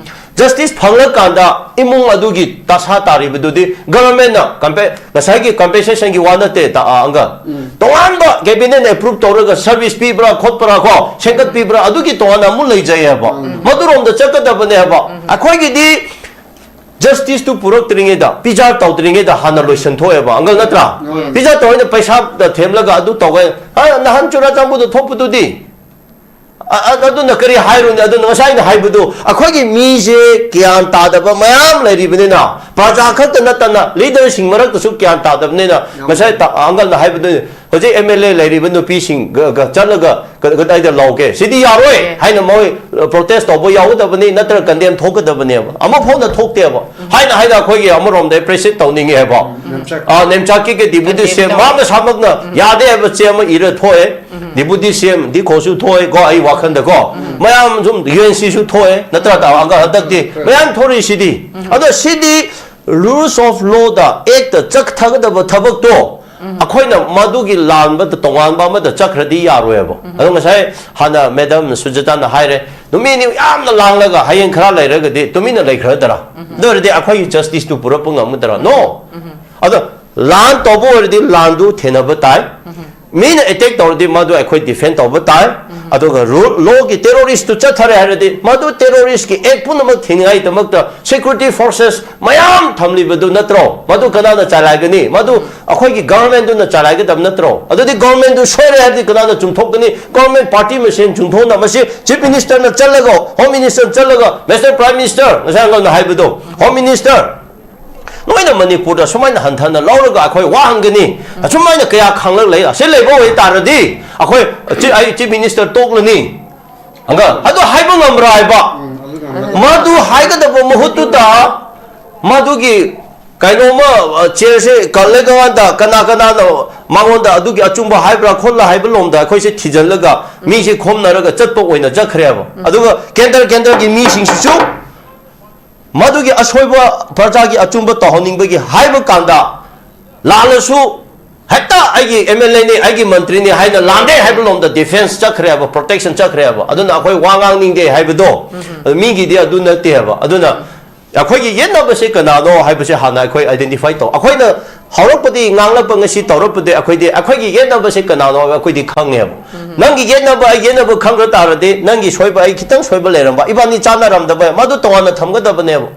Justice ꯐꯪꯂꯀꯥꯟꯗ ꯏꯃꯨꯡ ꯑꯗꯨꯒꯤ ꯗꯁꯥ ꯇꯥꯔꯤꯕꯗꯨꯗꯤ governmentꯅ compe-, ꯉꯁꯥꯏꯒꯤ compensationꯒꯤ ꯋꯥ ꯅꯠꯇꯦ, ꯇ-, ꯑ, ꯑꯪꯀꯜ꯫ ꯇꯣꯉꯥꯟꯕ cabinet approve ꯇꯧꯔꯒ service ꯄꯤꯕ꯭ꯔꯥ ꯈꯣꯠꯄ꯭ꯔꯥ ꯀꯣ, ꯁꯦꯟꯒꯠ ꯄꯤꯕ꯭ꯔꯥ, ꯑꯗꯨꯒꯤ ꯇꯣꯉꯥꯟꯅ ꯑꯃꯨꯛ ꯂꯩꯖꯩ ꯍꯥꯏꯕ꯫ ꯃꯗꯨꯔꯣꯝꯗ ꯆꯠꯀꯗꯕꯅꯦ ꯍꯥꯏꯕ꯫ ꯑꯩꯈꯣꯏꯒꯤꯗꯤ justiceꯇꯨ ꯄꯨꯔꯛꯇ꯭ꯔꯤꯉꯩꯗ, ꯄꯤꯖꯥ ꯇꯧꯗ꯭ꯔꯤꯉꯩꯗ ꯍꯥꯟꯅ ꯂꯣꯏꯁꯟꯊꯣꯛꯑꯦꯕ, ꯑꯪꯀꯜ, ꯅꯠꯇ꯭ꯔꯥ? ꯄꯤꯖꯥ ꯇꯧꯔꯤꯅ ꯄꯩꯁꯥꯗ ꯊꯦꯝꯂꯒ ꯑꯗꯨ ꯇꯧꯋꯦ꯫ ꯑ, ꯅꯍꯥꯟ ꯆꯨꯔꯥꯆꯥꯟꯄꯨꯔꯗ ꯊꯣꯛꯄꯗꯨꯗꯤ, ꯑ-, ꯑ-, ꯑꯗꯨꯅ ꯀꯔꯤ ꯍꯥꯏꯔꯨꯅꯤ? ꯑꯗꯨꯅ ꯉꯁꯥꯏ ꯑꯩꯅ ꯍꯥꯏꯕꯗꯨ, ꯑꯩꯈꯣꯏꯒꯤ ꯃꯤꯁꯦ ꯒ꯭ꯌꯥꯟ ꯇꯥꯗꯕ ꯃꯌꯥꯝ ꯂꯩꯔꯤꯕꯅꯤꯅ, ꯄ꯭ꯔꯖꯥ ꯈꯛꯇ ꯅꯠꯇꯅ leaderꯁꯤꯡ ꯃꯔꯛꯇꯁꯨ ꯒ꯭ꯌꯥꯟ ꯇꯥꯗꯕꯅꯤꯅ, ꯉꯁꯥꯏ ꯇ-, ꯑꯪꯀꯜꯅ ꯍꯥꯏꯕꯗꯨ, ꯍꯧꯖꯤꯛ M L A ꯂꯩꯔꯤꯕ ꯅꯨꯄꯤꯁꯤꯡꯒ, ꯒ ꯆꯠꯂꯒ ꯀ-, ꯀꯗꯥꯏꯗ ꯂꯧꯒꯦ? ꯁꯤꯗꯤ ꯌꯥꯔꯣꯏ ꯍꯥꯏꯅ ꯃꯣꯏ, ꯑ, protest ꯇꯧꯕ ꯌꯥꯎꯒꯗꯕꯅꯤ, ꯅꯠꯇ꯭ꯔꯒ condemn ꯊꯣꯛꯀꯗꯕꯅꯦꯕ꯫ ꯑꯃ ꯐꯥꯎꯅ ꯊꯣꯛꯇꯦꯕ꯫ ꯍꯥꯏꯅ ꯍꯥꯏꯅ ꯑꯩꯈꯣꯏꯒꯤ ꯑꯃꯔꯣꯝꯗ appreciate ꯇꯧꯅꯤꯡꯉꯦ ꯍꯥꯏꯕ꯫ ꯅꯦꯝꯆꯥꯛ꯫ ꯑ, ꯅꯦꯝꯆꯥꯛꯀꯤ ꯀꯦ deputy CM ꯃꯥ ꯃꯁꯥꯃꯛꯅ ꯌꯥꯗꯦ ꯍꯥꯏꯕ ꯆꯦ ꯑꯃ ꯏꯔ ꯊꯣꯛꯑꯦ꯫ Deputy CM ꯗꯤꯈꯣꯁꯨ ꯊꯣꯛꯑꯦ ꯀꯣ, ꯑꯩ ꯋꯥꯈꯟꯗ ꯀꯣ꯫ ꯃꯌꯥꯝ ꯁꯨꯝ UNCꯁꯨ ꯊꯣꯛꯑꯦ, ꯅꯠꯇ꯭ꯔꯥ? ꯇꯥ-, ꯍꯟꯗꯛꯇꯤ ꯃꯌꯥꯝ ꯊꯣꯔꯛꯏꯁꯤꯗꯤ꯫ ꯑꯗꯣ ꯁꯤꯗꯤ Rules of law the, act ꯇ ꯆꯠꯊꯒꯗꯕ ꯊꯕꯛꯇꯣ ꯑꯩꯈꯣꯏꯅ ꯃꯗꯨꯒꯤ ꯂꯥꯟꯕꯗ ꯇꯣꯉꯥꯟꯕ ꯑꯃꯗ ꯆꯠꯈ꯭ꯔꯗꯤ ꯌꯥꯔꯣꯏꯕ꯫ ꯑꯗꯣ ꯉꯁꯥꯏ ꯍꯥꯟꯅ ꯃꯦꯗꯥꯝ ꯁꯨꯖꯥꯇꯥꯅ ꯍꯥꯏꯔꯦ, ꯅꯨꯃꯤꯠ ꯅꯤ ꯌꯥꯝꯅ ꯂꯥꯡꯂꯒ ꯍꯌꯦꯡ ꯈꯔ ꯂꯩꯔꯒꯗꯤ ꯇꯨꯃꯤꯟꯅ ꯂꯩꯈ꯭ꯔꯗ꯭ꯔꯥ? ꯑꯗꯨ ꯑꯣꯏꯔꯗꯤ ꯑꯩꯈꯣꯏꯒꯤ justice ꯇꯨ ꯄꯨꯔꯛꯄ ꯉꯝꯒꯗ꯭ꯔꯥ? No꯫ ꯑꯗꯣ ꯂꯥꯟ ꯇꯧꯕ ꯑꯣꯏꯔꯗꯤ ꯂꯥꯟꯗꯨ ꯊꯦꯡꯅꯕ ꯇꯥꯏ꯫ ꯃꯤꯅ attack ꯇꯧꯔꯗꯤ ꯃꯗꯨ ꯑꯩꯈꯣꯏ defend ꯇꯧꯕ ꯇꯥꯏ꯫ ꯑꯗꯨꯒ ꯔꯨ-, law ꯒꯤ terrorist ꯇꯨ ꯆꯠꯊꯔꯦ ꯍꯥꯏꯔꯗꯤ ꯃꯗꯨ terrorist ꯀꯤ act ꯄꯨꯝꯅꯃꯛ ꯊꯤꯡꯅꯤꯡꯉꯥꯏꯗꯃꯛꯇ security forces ꯃꯌꯥꯝ ꯊꯝꯂꯤꯕꯗꯨ ꯅꯠꯇ꯭ꯔꯣ? ꯃꯗꯨ ꯀꯅꯥꯅ ꯆꯂꯥꯏꯒꯅꯤ? ꯃꯗꯨ ꯑꯩꯈꯣꯏꯒꯤ government ꯗꯨꯅ ꯆꯂꯥꯏꯒꯗꯕ ꯅꯠꯇ꯭ꯔꯣ? ꯑꯗꯨꯗꯤ government ꯗꯨ ꯁꯣꯏꯔꯦ ꯍꯥꯏꯔꯗꯤ ꯀꯅꯥꯅ ꯆꯨꯝꯊꯣꯛꯀꯅꯤ? Government party ꯃꯁꯦꯟ ꯆꯨꯝꯊꯣꯛꯅ ꯃꯁꯤ Chief Minister ꯅ ꯆꯠꯂꯒ, Home Minister ꯅ ꯆꯠꯂꯒ, Mister Prime Minister, ꯉꯁꯥꯏ ꯑꯉꯥꯡꯅ ꯍꯥꯏꯕꯗꯣ, Home Minister, ꯅꯣꯏꯅ ꯃꯅꯤꯄꯨꯔꯗ ꯁꯨꯃꯥꯏꯅ ꯍꯟꯊꯅ ꯂꯧꯔꯒ ꯑꯩꯈꯣꯏ ꯋꯥꯍꯟꯒꯅꯤ, ꯑꯁꯨꯃꯥꯏꯅ ꯀꯌꯥ ꯈꯪꯂꯛ ꯂꯩ, ꯑꯁꯤ ꯂꯩꯕ ꯑꯣꯏꯇꯥꯔꯗꯤ ꯑꯩꯈꯣꯏ ꯆꯤ-, ꯑꯩ Chief Minister ꯇꯣꯛꯂꯅꯤ꯫ ꯑꯪꯀꯜ, ꯑꯗꯨ ꯍꯥꯏꯕ ꯉꯝꯕ꯭ꯔꯥ ꯍꯥꯏꯕ? ꯃꯗꯨ ꯍꯥꯏꯒꯗꯕ ꯃꯍꯨꯠꯇꯨꯗ ꯃꯗꯨꯒꯤ ꯀꯩꯅꯣꯝꯃ, ꯑ, chair ꯁꯦ ꯀꯜꯂꯒ ꯀꯅꯥ ꯀꯅꯥꯅ ꯃꯉꯣꯟꯗ ꯑꯗꯨꯒꯤ ꯑꯆꯨꯝꯕ ꯍꯥꯏꯕ꯭ꯔꯥ ꯈꯣꯠꯂ ꯍꯥꯏꯕ ꯂꯣꯝꯗ ꯑꯩꯈꯣꯏꯁꯦ ꯊꯤꯖꯤꯜꯂꯒ ꯃꯤꯁꯦ ꯈꯣꯝꯅꯔꯒ ꯆꯠꯄ ꯑꯣꯏꯅ ꯆꯠꯈ꯭ꯔꯦꯕ꯫ ꯑꯗꯨꯒ ꯀꯦꯟꯗ꯭ꯔ ꯀꯦꯟꯗ꯭ꯔꯒꯤ ꯃꯤꯁꯤꯡꯁꯤꯁꯨ ꯃꯗꯨꯒꯤ ꯑꯁꯣꯏꯕ ꯄ꯭ꯔꯖꯥꯒꯤ ꯑꯆꯨꯝꯕ ꯇꯧꯍꯟꯅꯤꯡꯕꯒꯤ ꯍꯥꯏꯕ ꯀꯥꯟꯗ ꯂꯥꯜꯂꯁꯨ ꯍꯦꯛꯇ ꯑꯩꯒꯤ M L A ꯅꯤ, ꯑꯩꯒꯤ ꯃꯟꯇ꯭ꯔꯤꯅꯤ ꯍꯥꯏꯅ ꯂꯥꯟꯗꯦ ꯍꯥꯏꯕ ꯂꯣꯝꯗ defence ꯆꯠꯈ꯭ꯔꯦꯕ, protection ꯆꯠꯈ꯭ꯔꯦꯕ꯫ ꯑꯗꯨꯅ ꯑꯩꯈꯣꯏ ꯋꯥ ꯉꯥꯡꯅꯤꯡꯗꯦ ꯍꯥꯏꯕꯗꯣ, ꯑꯗꯨ ꯃꯤꯒꯤꯗꯤ ꯑꯗꯨ ꯅꯠꯇꯦꯕ꯫ ꯑꯗꯨꯅ ꯑꯩꯈꯣꯏꯒꯤ ꯌꯦꯠꯅꯕꯁꯦ ꯀꯅꯥꯅꯣ ꯍꯥꯏꯕꯁꯦ ꯍꯥꯟꯅ ꯑꯩꯈꯣꯏ identify ꯇꯧ꯫ ꯑꯩꯈꯣꯏꯅ ꯍꯧꯔꯛꯄꯗꯤ ꯉꯥꯡꯂꯛꯄ ꯉꯁꯤ ꯇꯧꯔꯛꯄꯗꯤ ꯑꯩꯈꯣꯏꯗꯤ ꯑꯩꯈꯣꯏꯒꯤ ꯌꯦꯠꯅꯕꯁꯦ ꯀꯅꯥꯅꯣ ꯍꯥꯏꯕ ꯑꯩꯈꯣꯏꯗꯤ ꯈꯪꯉꯦꯕ꯫ ꯅꯪꯒꯤ ꯌꯦꯠꯅꯕ ꯑꯩ ꯌꯦꯠꯅꯕ ꯈꯪꯗ ꯇꯥꯔꯗꯤ ꯅꯪꯒꯤ ꯁꯣꯏꯕ ꯑꯩ ꯈꯤꯇꯪ ꯁꯣꯏꯕ ꯂꯩꯔꯝꯕ, ꯏꯕꯥꯅꯤ ꯆꯥꯟꯅꯔꯝꯗꯕ ꯃꯗꯨ ꯇꯣꯉꯥꯟꯅ ꯊꯝꯒꯗꯕꯅꯦꯕ꯫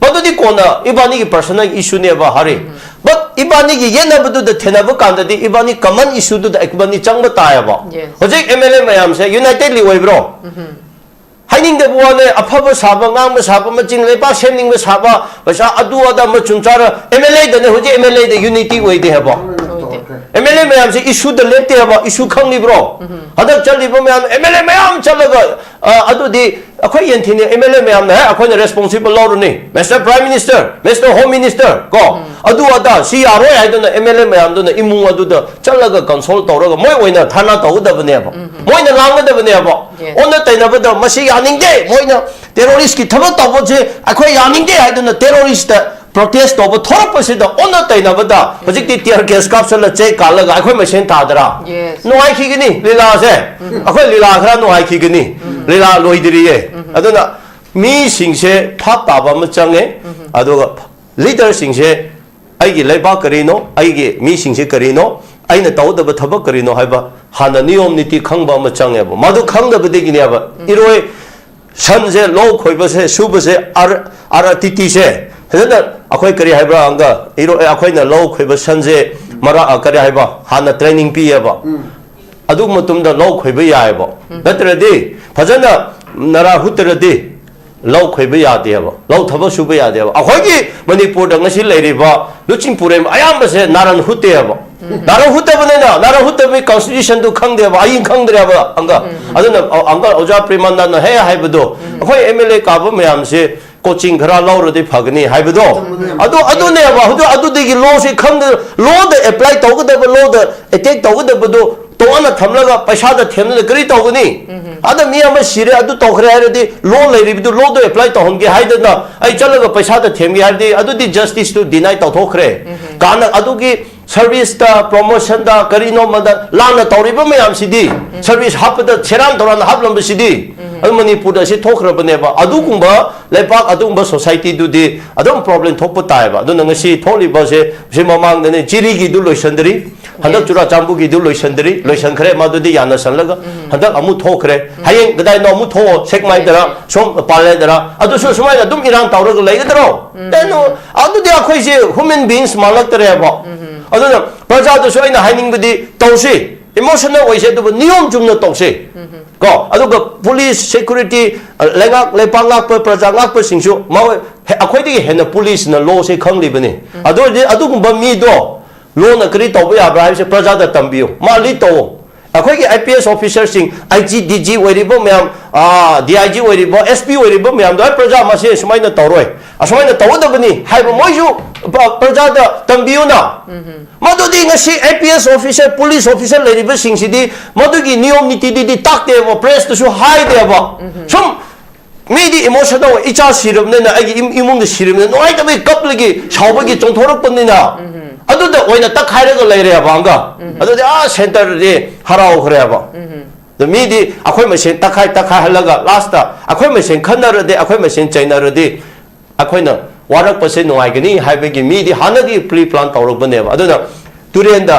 ꯃꯗꯨꯗꯤ ꯀꯣꯟꯅ ꯏꯕꯥꯅꯤꯒꯤ personal issue ꯅꯦꯕ, ꯍꯔꯤ꯫ But ꯏꯕꯥꯅꯤꯒꯤ ꯌꯦꯠꯅꯕꯗꯨꯗ ꯊꯦꯡꯅꯕ ꯀꯥꯟꯗꯗꯤ ꯏꯕꯥꯅꯤ common issue ꯗꯨꯗ ꯏꯕꯥꯅꯤ ꯆꯪꯕ ꯇꯥꯏꯌꯦꯕ꯫ Yes. ꯍꯧꯖꯤꯛ M L A ꯃꯌꯥꯝꯁꯦ united ꯂꯤ ꯑꯣꯏꯕ꯭ꯔꯣ? ꯍꯥꯏꯅꯤꯡꯗꯕ ꯋꯥꯅꯦ, ꯑꯐꯕ ꯁꯥꯕ, ꯉꯥꯡꯕ ꯁꯥꯕ, ꯃꯆꯤꯟ ꯂꯩꯕꯥꯛ ꯁꯦꯝꯅꯤꯡꯕ ꯁꯥꯕ, ꯄꯩꯁꯥ ꯑꯗꯨ ꯑꯗꯥ ꯃꯆꯨꯝ ꯆꯥꯔ M L A ꯗꯅꯦ ꯍꯧꯖꯤꯛ M L A the unity ꯑꯣꯏꯗꯦ ꯍꯥꯏꯕ꯫ ꯑꯣꯏꯗꯦ꯫ M L A ꯃꯌꯥꯝꯁꯦ issue ꯗ ꯂꯦꯞꯇꯦ ꯍꯥꯏꯕ, issue ꯈꯪꯂꯤꯕ꯭ꯔꯣ? ꯍꯟꯗꯛ ꯆꯠꯂꯤꯕ ꯃꯌꯥꯝ M L A ꯃꯌꯥꯝ ꯆꯠꯂꯒ, ꯑ, ꯑꯗꯨꯗꯤ ꯑꯩꯈꯣꯏ ꯌꯦꯟꯊꯤꯅꯦ, M L A ꯃꯌꯥꯝꯅ, "ꯍꯦ, ꯑꯩꯈꯣꯏꯅ responsible ꯂꯧꯔꯅꯤ, Mister Prime Minister, Mister Home Minister, ꯀꯣ, ꯑꯗꯨ ꯑꯗꯥ ꯁꯤ ꯌꯥꯔꯣꯏ" ꯍꯥꯏꯗꯅ M L A ꯃꯌꯥꯝꯗꯨꯅ ꯏꯃꯨꯡ ꯑꯗꯨꯗ ꯆꯠꯂꯒ consult ꯇꯧꯔꯒ ꯃꯣꯏ ꯑꯣꯏꯅ ꯙꯔꯅꯥ ꯇꯧꯒꯗꯕꯅꯦꯕ, ꯃꯣꯏꯅ ꯉꯥꯡꯒꯗꯕꯅꯦꯕ꯫ Yes. ꯑꯣꯟꯅ ꯇꯩꯅꯕꯗ ꯃꯁꯤ ꯌꯥꯅꯤꯡꯗꯦ, ꯃꯣꯏꯅ terrorist ꯀꯤ ꯊꯕꯛ ꯇꯧꯕꯁꯦ ꯑꯩꯈꯣꯏ ꯌꯥꯅꯤꯡꯗꯦ ꯍꯥꯏꯗꯨꯅ terrorist ꯇ ꯄ꯭ꯔꯣꯇꯦꯁ ꯇꯧꯕ ꯊꯣꯔꯛꯄꯁꯤꯗ ꯑꯣꯟꯅ ꯇꯩꯅꯕꯗ ꯍꯧꯖꯤꯛꯇꯤ ꯇꯤꯌꯔ ꯒ꯭ꯌꯥꯁ ꯀꯥꯞꯁꯜꯂ ꯆꯦꯛ ꯀꯥꯜꯂꯒ ꯑꯩꯈꯣꯏ ꯃꯁꯦꯟ ꯊꯥꯗ꯭ꯔꯥ? Yes. ꯅꯨꯡꯉꯥꯏꯈꯤꯒꯅꯤ ꯂꯤꯂꯥꯁꯦ꯫ ꯑꯩꯈꯣꯏ ꯂꯤꯂꯥ ꯈꯔ ꯅꯨꯡꯉꯥꯏꯈꯤꯒꯅꯤ꯫ ꯂꯤꯂꯥ ꯂꯣꯏꯗ꯭ꯔꯤꯌꯦ꯫ ꯑꯗꯨꯅ ꯃꯤꯁꯤꯡꯁꯦ ꯚꯥꯞ ꯇꯥꯕ ꯑꯃ ꯆꯪꯉꯦ꯫ ꯑꯗꯨꯒ ꯂꯤꯗꯔꯁꯤꯡꯁꯦ ꯑꯩꯒꯤ ꯂꯩꯕꯥꯛ ꯀꯔꯤꯅꯣ, ꯑꯩꯒꯤ ꯃꯤꯁꯤꯡꯁꯦ ꯀꯔꯤꯅꯣ, ꯑꯩꯅ ꯇꯧꯒꯗꯕ ꯊꯕꯛ ꯀꯔꯤꯅꯣ ꯍꯥꯏꯕ ꯍꯥꯟꯅ ꯅꯤꯌꯣꯝ ꯅꯤꯇꯤ ꯈꯪꯕ ꯑꯃ ꯆꯪꯉꯦꯕ꯫ ꯃꯗꯨ ꯈꯪꯗꯕꯗꯒꯤꯅꯦꯕ ꯏꯔꯣꯏ ꯁꯟꯁꯦ ꯂꯧ ꯈꯣꯏꯕꯁꯦ, ꯁꯨꯕꯁꯦ, ꯑꯔ ꯑꯥꯔ ꯇꯤ ꯇꯤꯁꯦ ꯐꯖꯅ ꯑꯩꯈꯣꯏ ꯀꯔꯤ ꯍꯥꯏꯕ꯭ꯔꯥ ꯑꯪꯒ ꯏꯔꯣꯏ ꯑꯩꯈꯣꯏꯅ ꯂꯧ ꯈꯣꯏꯕ ꯁꯟꯁꯦ ꯃꯔꯥ ꯑ, ꯀꯔꯤ ꯍꯥꯏꯕ ꯍꯥꯟꯅ ꯇ꯭ꯔꯦꯅꯤꯡ ꯄꯤꯌꯦꯕ꯫ ꯑꯗꯨ ꯃꯇꯨꯡꯗ ꯂꯧ ꯈꯣꯏꯕ ꯌꯥꯏꯑꯕ꯫ ꯅꯠꯇ꯭ꯔꯗꯤ ꯐꯖꯅ ꯅꯔꯥ ꯍꯨꯠꯇ꯭ꯔꯗꯤ ꯂꯧ ꯈꯣꯏꯕ ꯌꯥꯗꯦꯕ, ꯂꯧ ꯊꯕꯛ ꯁꯨꯕ ꯌꯥꯗꯦꯕ꯫ ꯑꯩꯈꯣꯏꯒꯤ ꯃꯅꯤꯄꯨꯔꯗ ꯉꯁꯤ ꯂꯩꯔꯤꯕ ꯂꯨꯆꯤꯡ ꯄꯨꯔꯦꯝ ꯑꯌꯥꯝꯕꯁꯦ ꯅꯥꯔꯟ ꯍꯨꯠꯇꯦꯕ꯫ ꯅꯥꯔꯟ ꯍꯨꯠꯇꯕꯅꯤꯅ ꯅꯥꯔꯟ ꯍꯨꯠꯇꯕꯒꯤ ꯀꯟꯁꯇꯤꯇ꯭ꯌꯨꯁꯟꯗꯨ ꯈꯪꯗꯦꯕ, ꯑꯌꯤꯡ ꯈꯪꯗ꯭ꯔꯦꯕ ꯑꯪꯀ꯫ ꯑꯗꯨꯅ ꯑ, ꯑꯪꯀ ꯑꯣꯖꯥ ꯄ꯭ꯔꯦꯃꯥꯅꯟꯗꯅ ꯍꯦꯛ ꯍꯥꯏꯕꯗꯣ ꯑꯩꯈꯣꯏ ꯑꯦꯝ ꯑꯦꯜ ꯑꯦ ꯀꯥꯕ ꯃꯌꯥꯝꯁꯦ ꯀꯣꯆꯤꯡ ꯈꯔ ꯂꯧꯔꯗꯤ ꯐꯒꯅꯤ ꯍꯥꯏꯕꯗꯣ꯫ ꯑꯗꯨ ꯑꯗꯨꯅꯦꯕ ꯍꯧꯖꯤꯛ ꯑꯗꯨꯗꯒꯤ ꯂꯣꯁꯤ ꯈꯪꯗ ꯂꯣꯗ ꯑꯦꯄ꯭ꯂꯥꯏ ꯇꯧꯒꯗꯕ ꯂꯣꯗ ꯑꯦꯇꯦꯛ ꯇꯧꯒꯗꯕꯗꯣ ꯇꯣꯉꯥꯟꯅ ꯊꯝꯂꯒ ꯄꯩꯁꯥꯗ ꯊꯦꯝꯂꯒ ꯀꯔꯤ ꯇꯧꯒꯅꯤ? ꯑꯗ ꯃꯤ ꯑꯃ ꯁꯤꯔꯦ ꯑꯗꯨ ꯇꯧꯈ꯭ꯔꯦ ꯍꯥꯏꯔꯗꯤ ꯂꯣ ꯂꯩꯔꯤꯕꯗꯨ ꯂꯣꯗꯣ ꯑꯦꯄ꯭ꯂꯥꯏ ꯇꯧꯍꯟꯒꯦ ꯍꯥꯏꯗꯅ ꯑꯩ ꯆꯠꯂꯒ ꯄꯩꯁꯥꯗ ꯊꯦꯝꯒꯦ ꯍꯥꯏꯔꯗꯤ ꯑꯗꯨꯗꯤ ꯖꯁꯇꯤꯁꯇꯨ ꯗꯤꯅꯥꯏ ꯇꯧꯊꯣꯛꯈ꯭ꯔꯦ꯫ ꯀꯥꯟꯅ ꯑꯗꯨꯒꯤ ꯁꯔꯚꯤꯁꯇ ꯄ꯭ꯔꯣꯃꯣꯁꯟꯗ ꯀꯔꯤꯅꯣꯃꯗ ꯂꯥꯟꯅ ꯇꯧꯔꯤꯕ ꯃꯌꯥꯝꯁꯤꯗꯤ ꯁꯔꯚꯤꯁ ꯍꯥꯞꯄꯗ ꯁꯦꯔꯥꯟ ꯇꯧꯔꯥꯟ ꯍꯥꯞꯂꯝꯕꯁꯤꯗꯤ ꯑꯗꯨ ꯃꯅꯤꯄꯨꯔꯗ ꯑꯁꯤ ꯊꯣꯛꯈ꯭ꯔꯕꯅꯦꯕ꯫ ꯑꯗꯨꯒꯨꯝꯕ ꯂꯩꯄꯥꯛ ꯑꯗꯨꯒꯨꯝꯕ ꯁꯣꯁꯥꯏꯇꯤꯗꯨꯗꯤ ꯑꯗꯨꯝ ꯄ꯭ꯔꯣꯕ꯭ꯂꯦꯝ ꯊꯣꯛꯄ ꯇꯥꯏꯕ꯫ ꯑꯗꯨꯅ ꯉꯁꯤ ꯊꯣꯛꯂꯤꯕꯁꯦ ꯁꯤ ꯃꯃꯥꯡꯗꯅꯦ ꯖꯤꯔꯤꯒꯤꯗꯨ ꯂꯣꯏꯁꯤꯟꯗ꯭ꯔꯤ꯫ ꯍꯟꯗꯛ ꯆꯨꯔꯥꯆꯥꯟꯄꯨꯔꯒꯤꯗꯨ ꯂꯣꯏꯁꯤꯟꯗ꯭ꯔꯤ, ꯂꯣꯏꯁꯤꯟꯈ꯭ꯔꯦ꯫ ꯃꯗꯨꯗꯤ ꯌꯥꯅꯁꯜꯂꯒ ꯍꯟꯗꯛ ꯑꯃꯨꯛ ꯊꯣꯛꯈ꯭ꯔꯦ꯫ ꯍꯌꯦꯡ ꯀꯗꯥꯏꯅꯣ ꯑꯃꯨꯛ ꯊꯣꯛꯑꯣ, ꯁꯦꯛꯃꯥꯏꯗꯔ ꯁꯣꯝ ꯄꯥꯂꯦꯗꯔ ꯑꯗꯨꯁꯨ ꯁꯨꯃꯥꯏꯅ ꯑꯗꯨꯝ ꯏꯔꯥꯡ ꯇꯧꯔꯒ ꯂꯩꯒꯗ꯭ꯔꯣ? ꯀꯩꯅꯣ ꯑꯗꯨꯗꯤ ꯑꯩꯈꯣꯏꯁꯦ ꯍ꯭ꯌꯨꯃꯦꯟ ꯕꯤꯡꯁ ꯃꯥꯜꯂꯛꯇ꯭ꯔꯦꯕ꯫ ꯑꯗꯨꯅ ꯄ꯭ꯔꯖꯥꯗꯁꯨ ꯑꯩꯅ ꯍꯥꯏꯅꯤꯡꯕꯗꯤ ꯇꯧꯁꯤ, ꯏꯃꯣꯁꯅꯦꯜ ꯑꯣꯏꯁꯦ ꯑꯗꯨꯕꯨ ꯅꯤꯌꯣꯝ ꯆꯨꯝꯅ ꯇꯧꯁꯤ꯫ ꯀꯣ ꯑꯗꯨꯒ ꯄꯨꯂꯤꯁ ꯁꯦꯀ꯭ꯌꯨꯔꯤꯇꯤ ꯂꯩꯉꯥꯛ ꯂꯩꯄꯥꯛ ꯉꯥꯛꯄ ꯄ꯭ꯔꯖꯥ ꯉꯥꯛꯄꯁꯤꯡꯁꯨ ꯃꯈꯣꯏ ꯑꯩꯈꯣꯏꯗꯒꯤ ꯍꯦꯟꯅ ꯄꯨꯂꯤꯁꯅ ꯂꯣꯁꯤ ꯈꯪꯂꯤꯕꯅꯤ꯫ ꯑꯗꯨ ꯑꯣꯏꯔꯗꯤ ꯑꯗꯨꯒꯨꯝꯕ ꯃꯤꯗꯣ ꯂꯣꯅ ꯀꯔꯤ ꯇꯧꯕ ꯌꯥꯕ꯭ꯔꯥ ꯍꯥꯏꯕꯁꯦ ꯄ꯭ꯔꯖꯥꯗ ꯇꯝꯕꯤꯌꯨ꯫ ꯃꯥ ꯂꯤꯠ ꯇꯧꯑꯣ꯫ ꯑꯩꯈꯣꯏꯒꯤ ꯑꯥꯏ ꯄꯤ ꯑꯦꯁ ꯑꯣꯐꯤꯁꯔꯁꯤꯡ, ꯑꯥꯏ ꯖꯤ, ꯗꯤ ꯖꯤ ꯑꯣꯏꯔꯤꯕ ꯃꯌꯥꯝ, ꯗꯤ ꯑꯥꯏ ꯖꯤ ꯑꯣꯏꯔꯤꯕ, ꯑꯦꯁ ꯄꯤ ꯑꯣꯏꯔꯤꯕ ꯃꯌꯥꯝꯗꯣ ꯑꯩ ꯄ꯭ꯔꯖꯥ ꯃꯁꯦ ꯁꯨꯃꯥꯏꯅ ꯇꯧꯔꯣꯏ, ꯑꯁꯨꯃꯥꯏꯅ ꯇꯧꯒꯗꯕꯅꯤ ꯍꯥꯏꯕ ꯃꯣꯏꯁꯨ ꯄ- ꯄ꯭ꯔꯖꯥꯗ ꯇꯝꯕꯤꯌꯨꯅ꯫ ꯃꯗꯨꯗꯤ ꯉꯁꯤ I P S officer, police officer ꯂꯩꯔꯤꯕꯁꯤꯡꯁꯤꯗꯤ ꯃꯗꯨꯒꯤ ꯅꯤꯌꯣꯝ ꯅꯤꯇꯤꯗꯨꯗꯤ ꯇꯥꯛꯇꯦꯕ, ꯄ꯭ꯔꯦꯁꯇꯁꯨ ꯍꯥꯏꯗꯦꯕ꯫ ꯁꯨꯝ ꯃꯤꯗꯤ emotional ꯑꯣꯏ, "ꯏꯆꯥ ꯁꯤꯔꯕꯅꯤꯅ, ꯑꯩꯒꯤ ꯏꯃꯨꯡꯗ ꯁꯤꯔꯕꯅꯤꯅ ꯅꯨꯡꯉꯥꯏꯇꯕꯒꯤ ꯀꯞꯂꯒꯤ ꯁꯥꯎꯕꯒꯤ ꯆꯣꯡꯊꯣꯔꯛꯄꯅꯤꯅ", ꯑꯗꯨꯗ ꯑꯣꯏꯅ ꯇꯛꯈꯥꯏꯔꯒ ꯂꯩꯔꯦꯕ꯫ ꯑꯪꯒ ꯑꯗꯨꯗꯤ ꯑꯥ centreꯗꯤ ꯍꯔꯥꯎꯈ꯭ꯔꯦꯕ꯫ ꯑꯗꯣ ꯃꯤꯗꯤ ꯑꯩꯈꯣꯏ ꯃꯁꯦꯟ ꯇꯛꯈꯥꯏ ꯇꯛꯈꯥꯏꯍꯜꯂꯒ lastꯇ ꯑꯩꯈꯣꯏ ꯃꯁꯦꯟ ꯈꯟꯅꯔꯗꯤ, ꯑꯩꯈꯣꯏ ꯃꯁꯦꯟ ꯆꯩꯅꯔꯗꯤ ꯑꯩꯈꯣꯏꯅ ꯋꯥꯔꯛꯄꯁꯦ ꯅꯨꯡꯉꯥꯏꯒꯅꯤ ꯍꯥꯏꯕꯒꯤ ꯃꯤꯗꯤ ꯍꯥꯟꯅꯗꯤ pre plan ꯇꯧꯔꯛꯄꯅꯦꯕ꯫ ꯑꯗꯨꯅ ꯇꯨꯔꯦꯟꯗ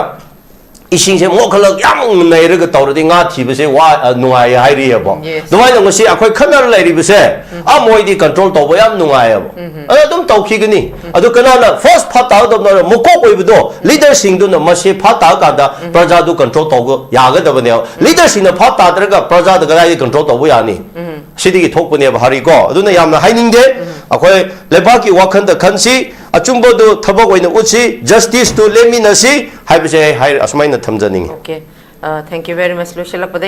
ꯏꯁꯤꯡꯁꯦ ꯃꯣꯠꯈꯠꯂꯒ ꯌꯥꯝ ꯅꯩꯔꯒ ꯇꯧꯔꯗꯤ ꯉꯥ ꯊꯤꯕꯁꯦ ꯋꯥ-, ꯑ, ꯅꯨꯡꯉꯥꯏ ꯍꯥꯏꯔꯤꯑꯕ꯫ Yes. ꯑꯗꯨꯃꯥꯏꯅ ꯉꯁꯤ ꯑꯩꯈꯣꯏ ꯈꯟꯅꯔ ꯂꯩꯔꯤꯕꯁꯦ, ꯑ, ꯃꯣꯏꯗꯤ control ꯇꯧꯕ ꯌꯥꯝ ꯅꯨꯡꯉꯥꯏꯑꯕ꯫ ꯑꯗꯣ ꯑꯗꯨꯝ ꯇꯧꯈꯤꯒꯅꯤ꯫ ꯑꯗꯨ ꯀꯅꯥꯅ first ꯐꯥ ꯇꯥꯒꯗꯕꯅꯣ? ꯃꯀꯣꯛ ꯑꯣꯏꯕꯗꯣ, leaderꯁꯤꯡꯗꯨꯅ ꯃꯁꯤ ꯐꯥ ꯇꯥꯔꯀꯥꯟꯗ ꯄ꯭ꯔꯖꯥꯗꯨ control ꯇꯧꯕ ꯌꯥꯒꯗꯕꯅꯦꯕ꯫ Leaderꯁꯤꯡꯅ ꯐꯥ ꯇꯥꯗ꯭ꯔꯒ ꯄ꯭ꯔꯖꯥꯗ ꯀꯗꯥꯏꯗ control ꯇꯧꯕ ꯌꯥꯅꯤ? ꯁꯤꯗꯒꯤ ꯊꯣꯛꯄꯅꯦꯕ ꯍꯔꯤ ꯀꯣ꯫ ꯑꯗꯨꯅ ꯌꯥꯝꯅ ꯍꯥꯏꯅꯤꯡꯗꯦ꯫ ꯑꯩꯈꯣꯏ ꯂꯩꯕꯥꯛꯀꯤ ꯋꯥꯈꯜꯗ ꯈꯟꯁꯤ, ꯑꯆꯨꯝꯕꯗꯨ ꯊꯕꯛ ꯑꯣꯏꯅ ꯎꯠꯁꯤ, justiceꯇꯨ ꯂꯦꯞꯃꯤꯟꯅꯁꯤ ꯍꯥꯏꯕꯁꯦ ꯑꯩ ꯍꯥꯏ-, ꯑꯁꯨꯃꯥꯏꯅ ꯊꯝꯖꯅꯤꯡꯉꯤ꯫ Okay. Uh, thank you very much. ꯂꯣꯏꯁꯤꯜꯂꯛꯄꯗ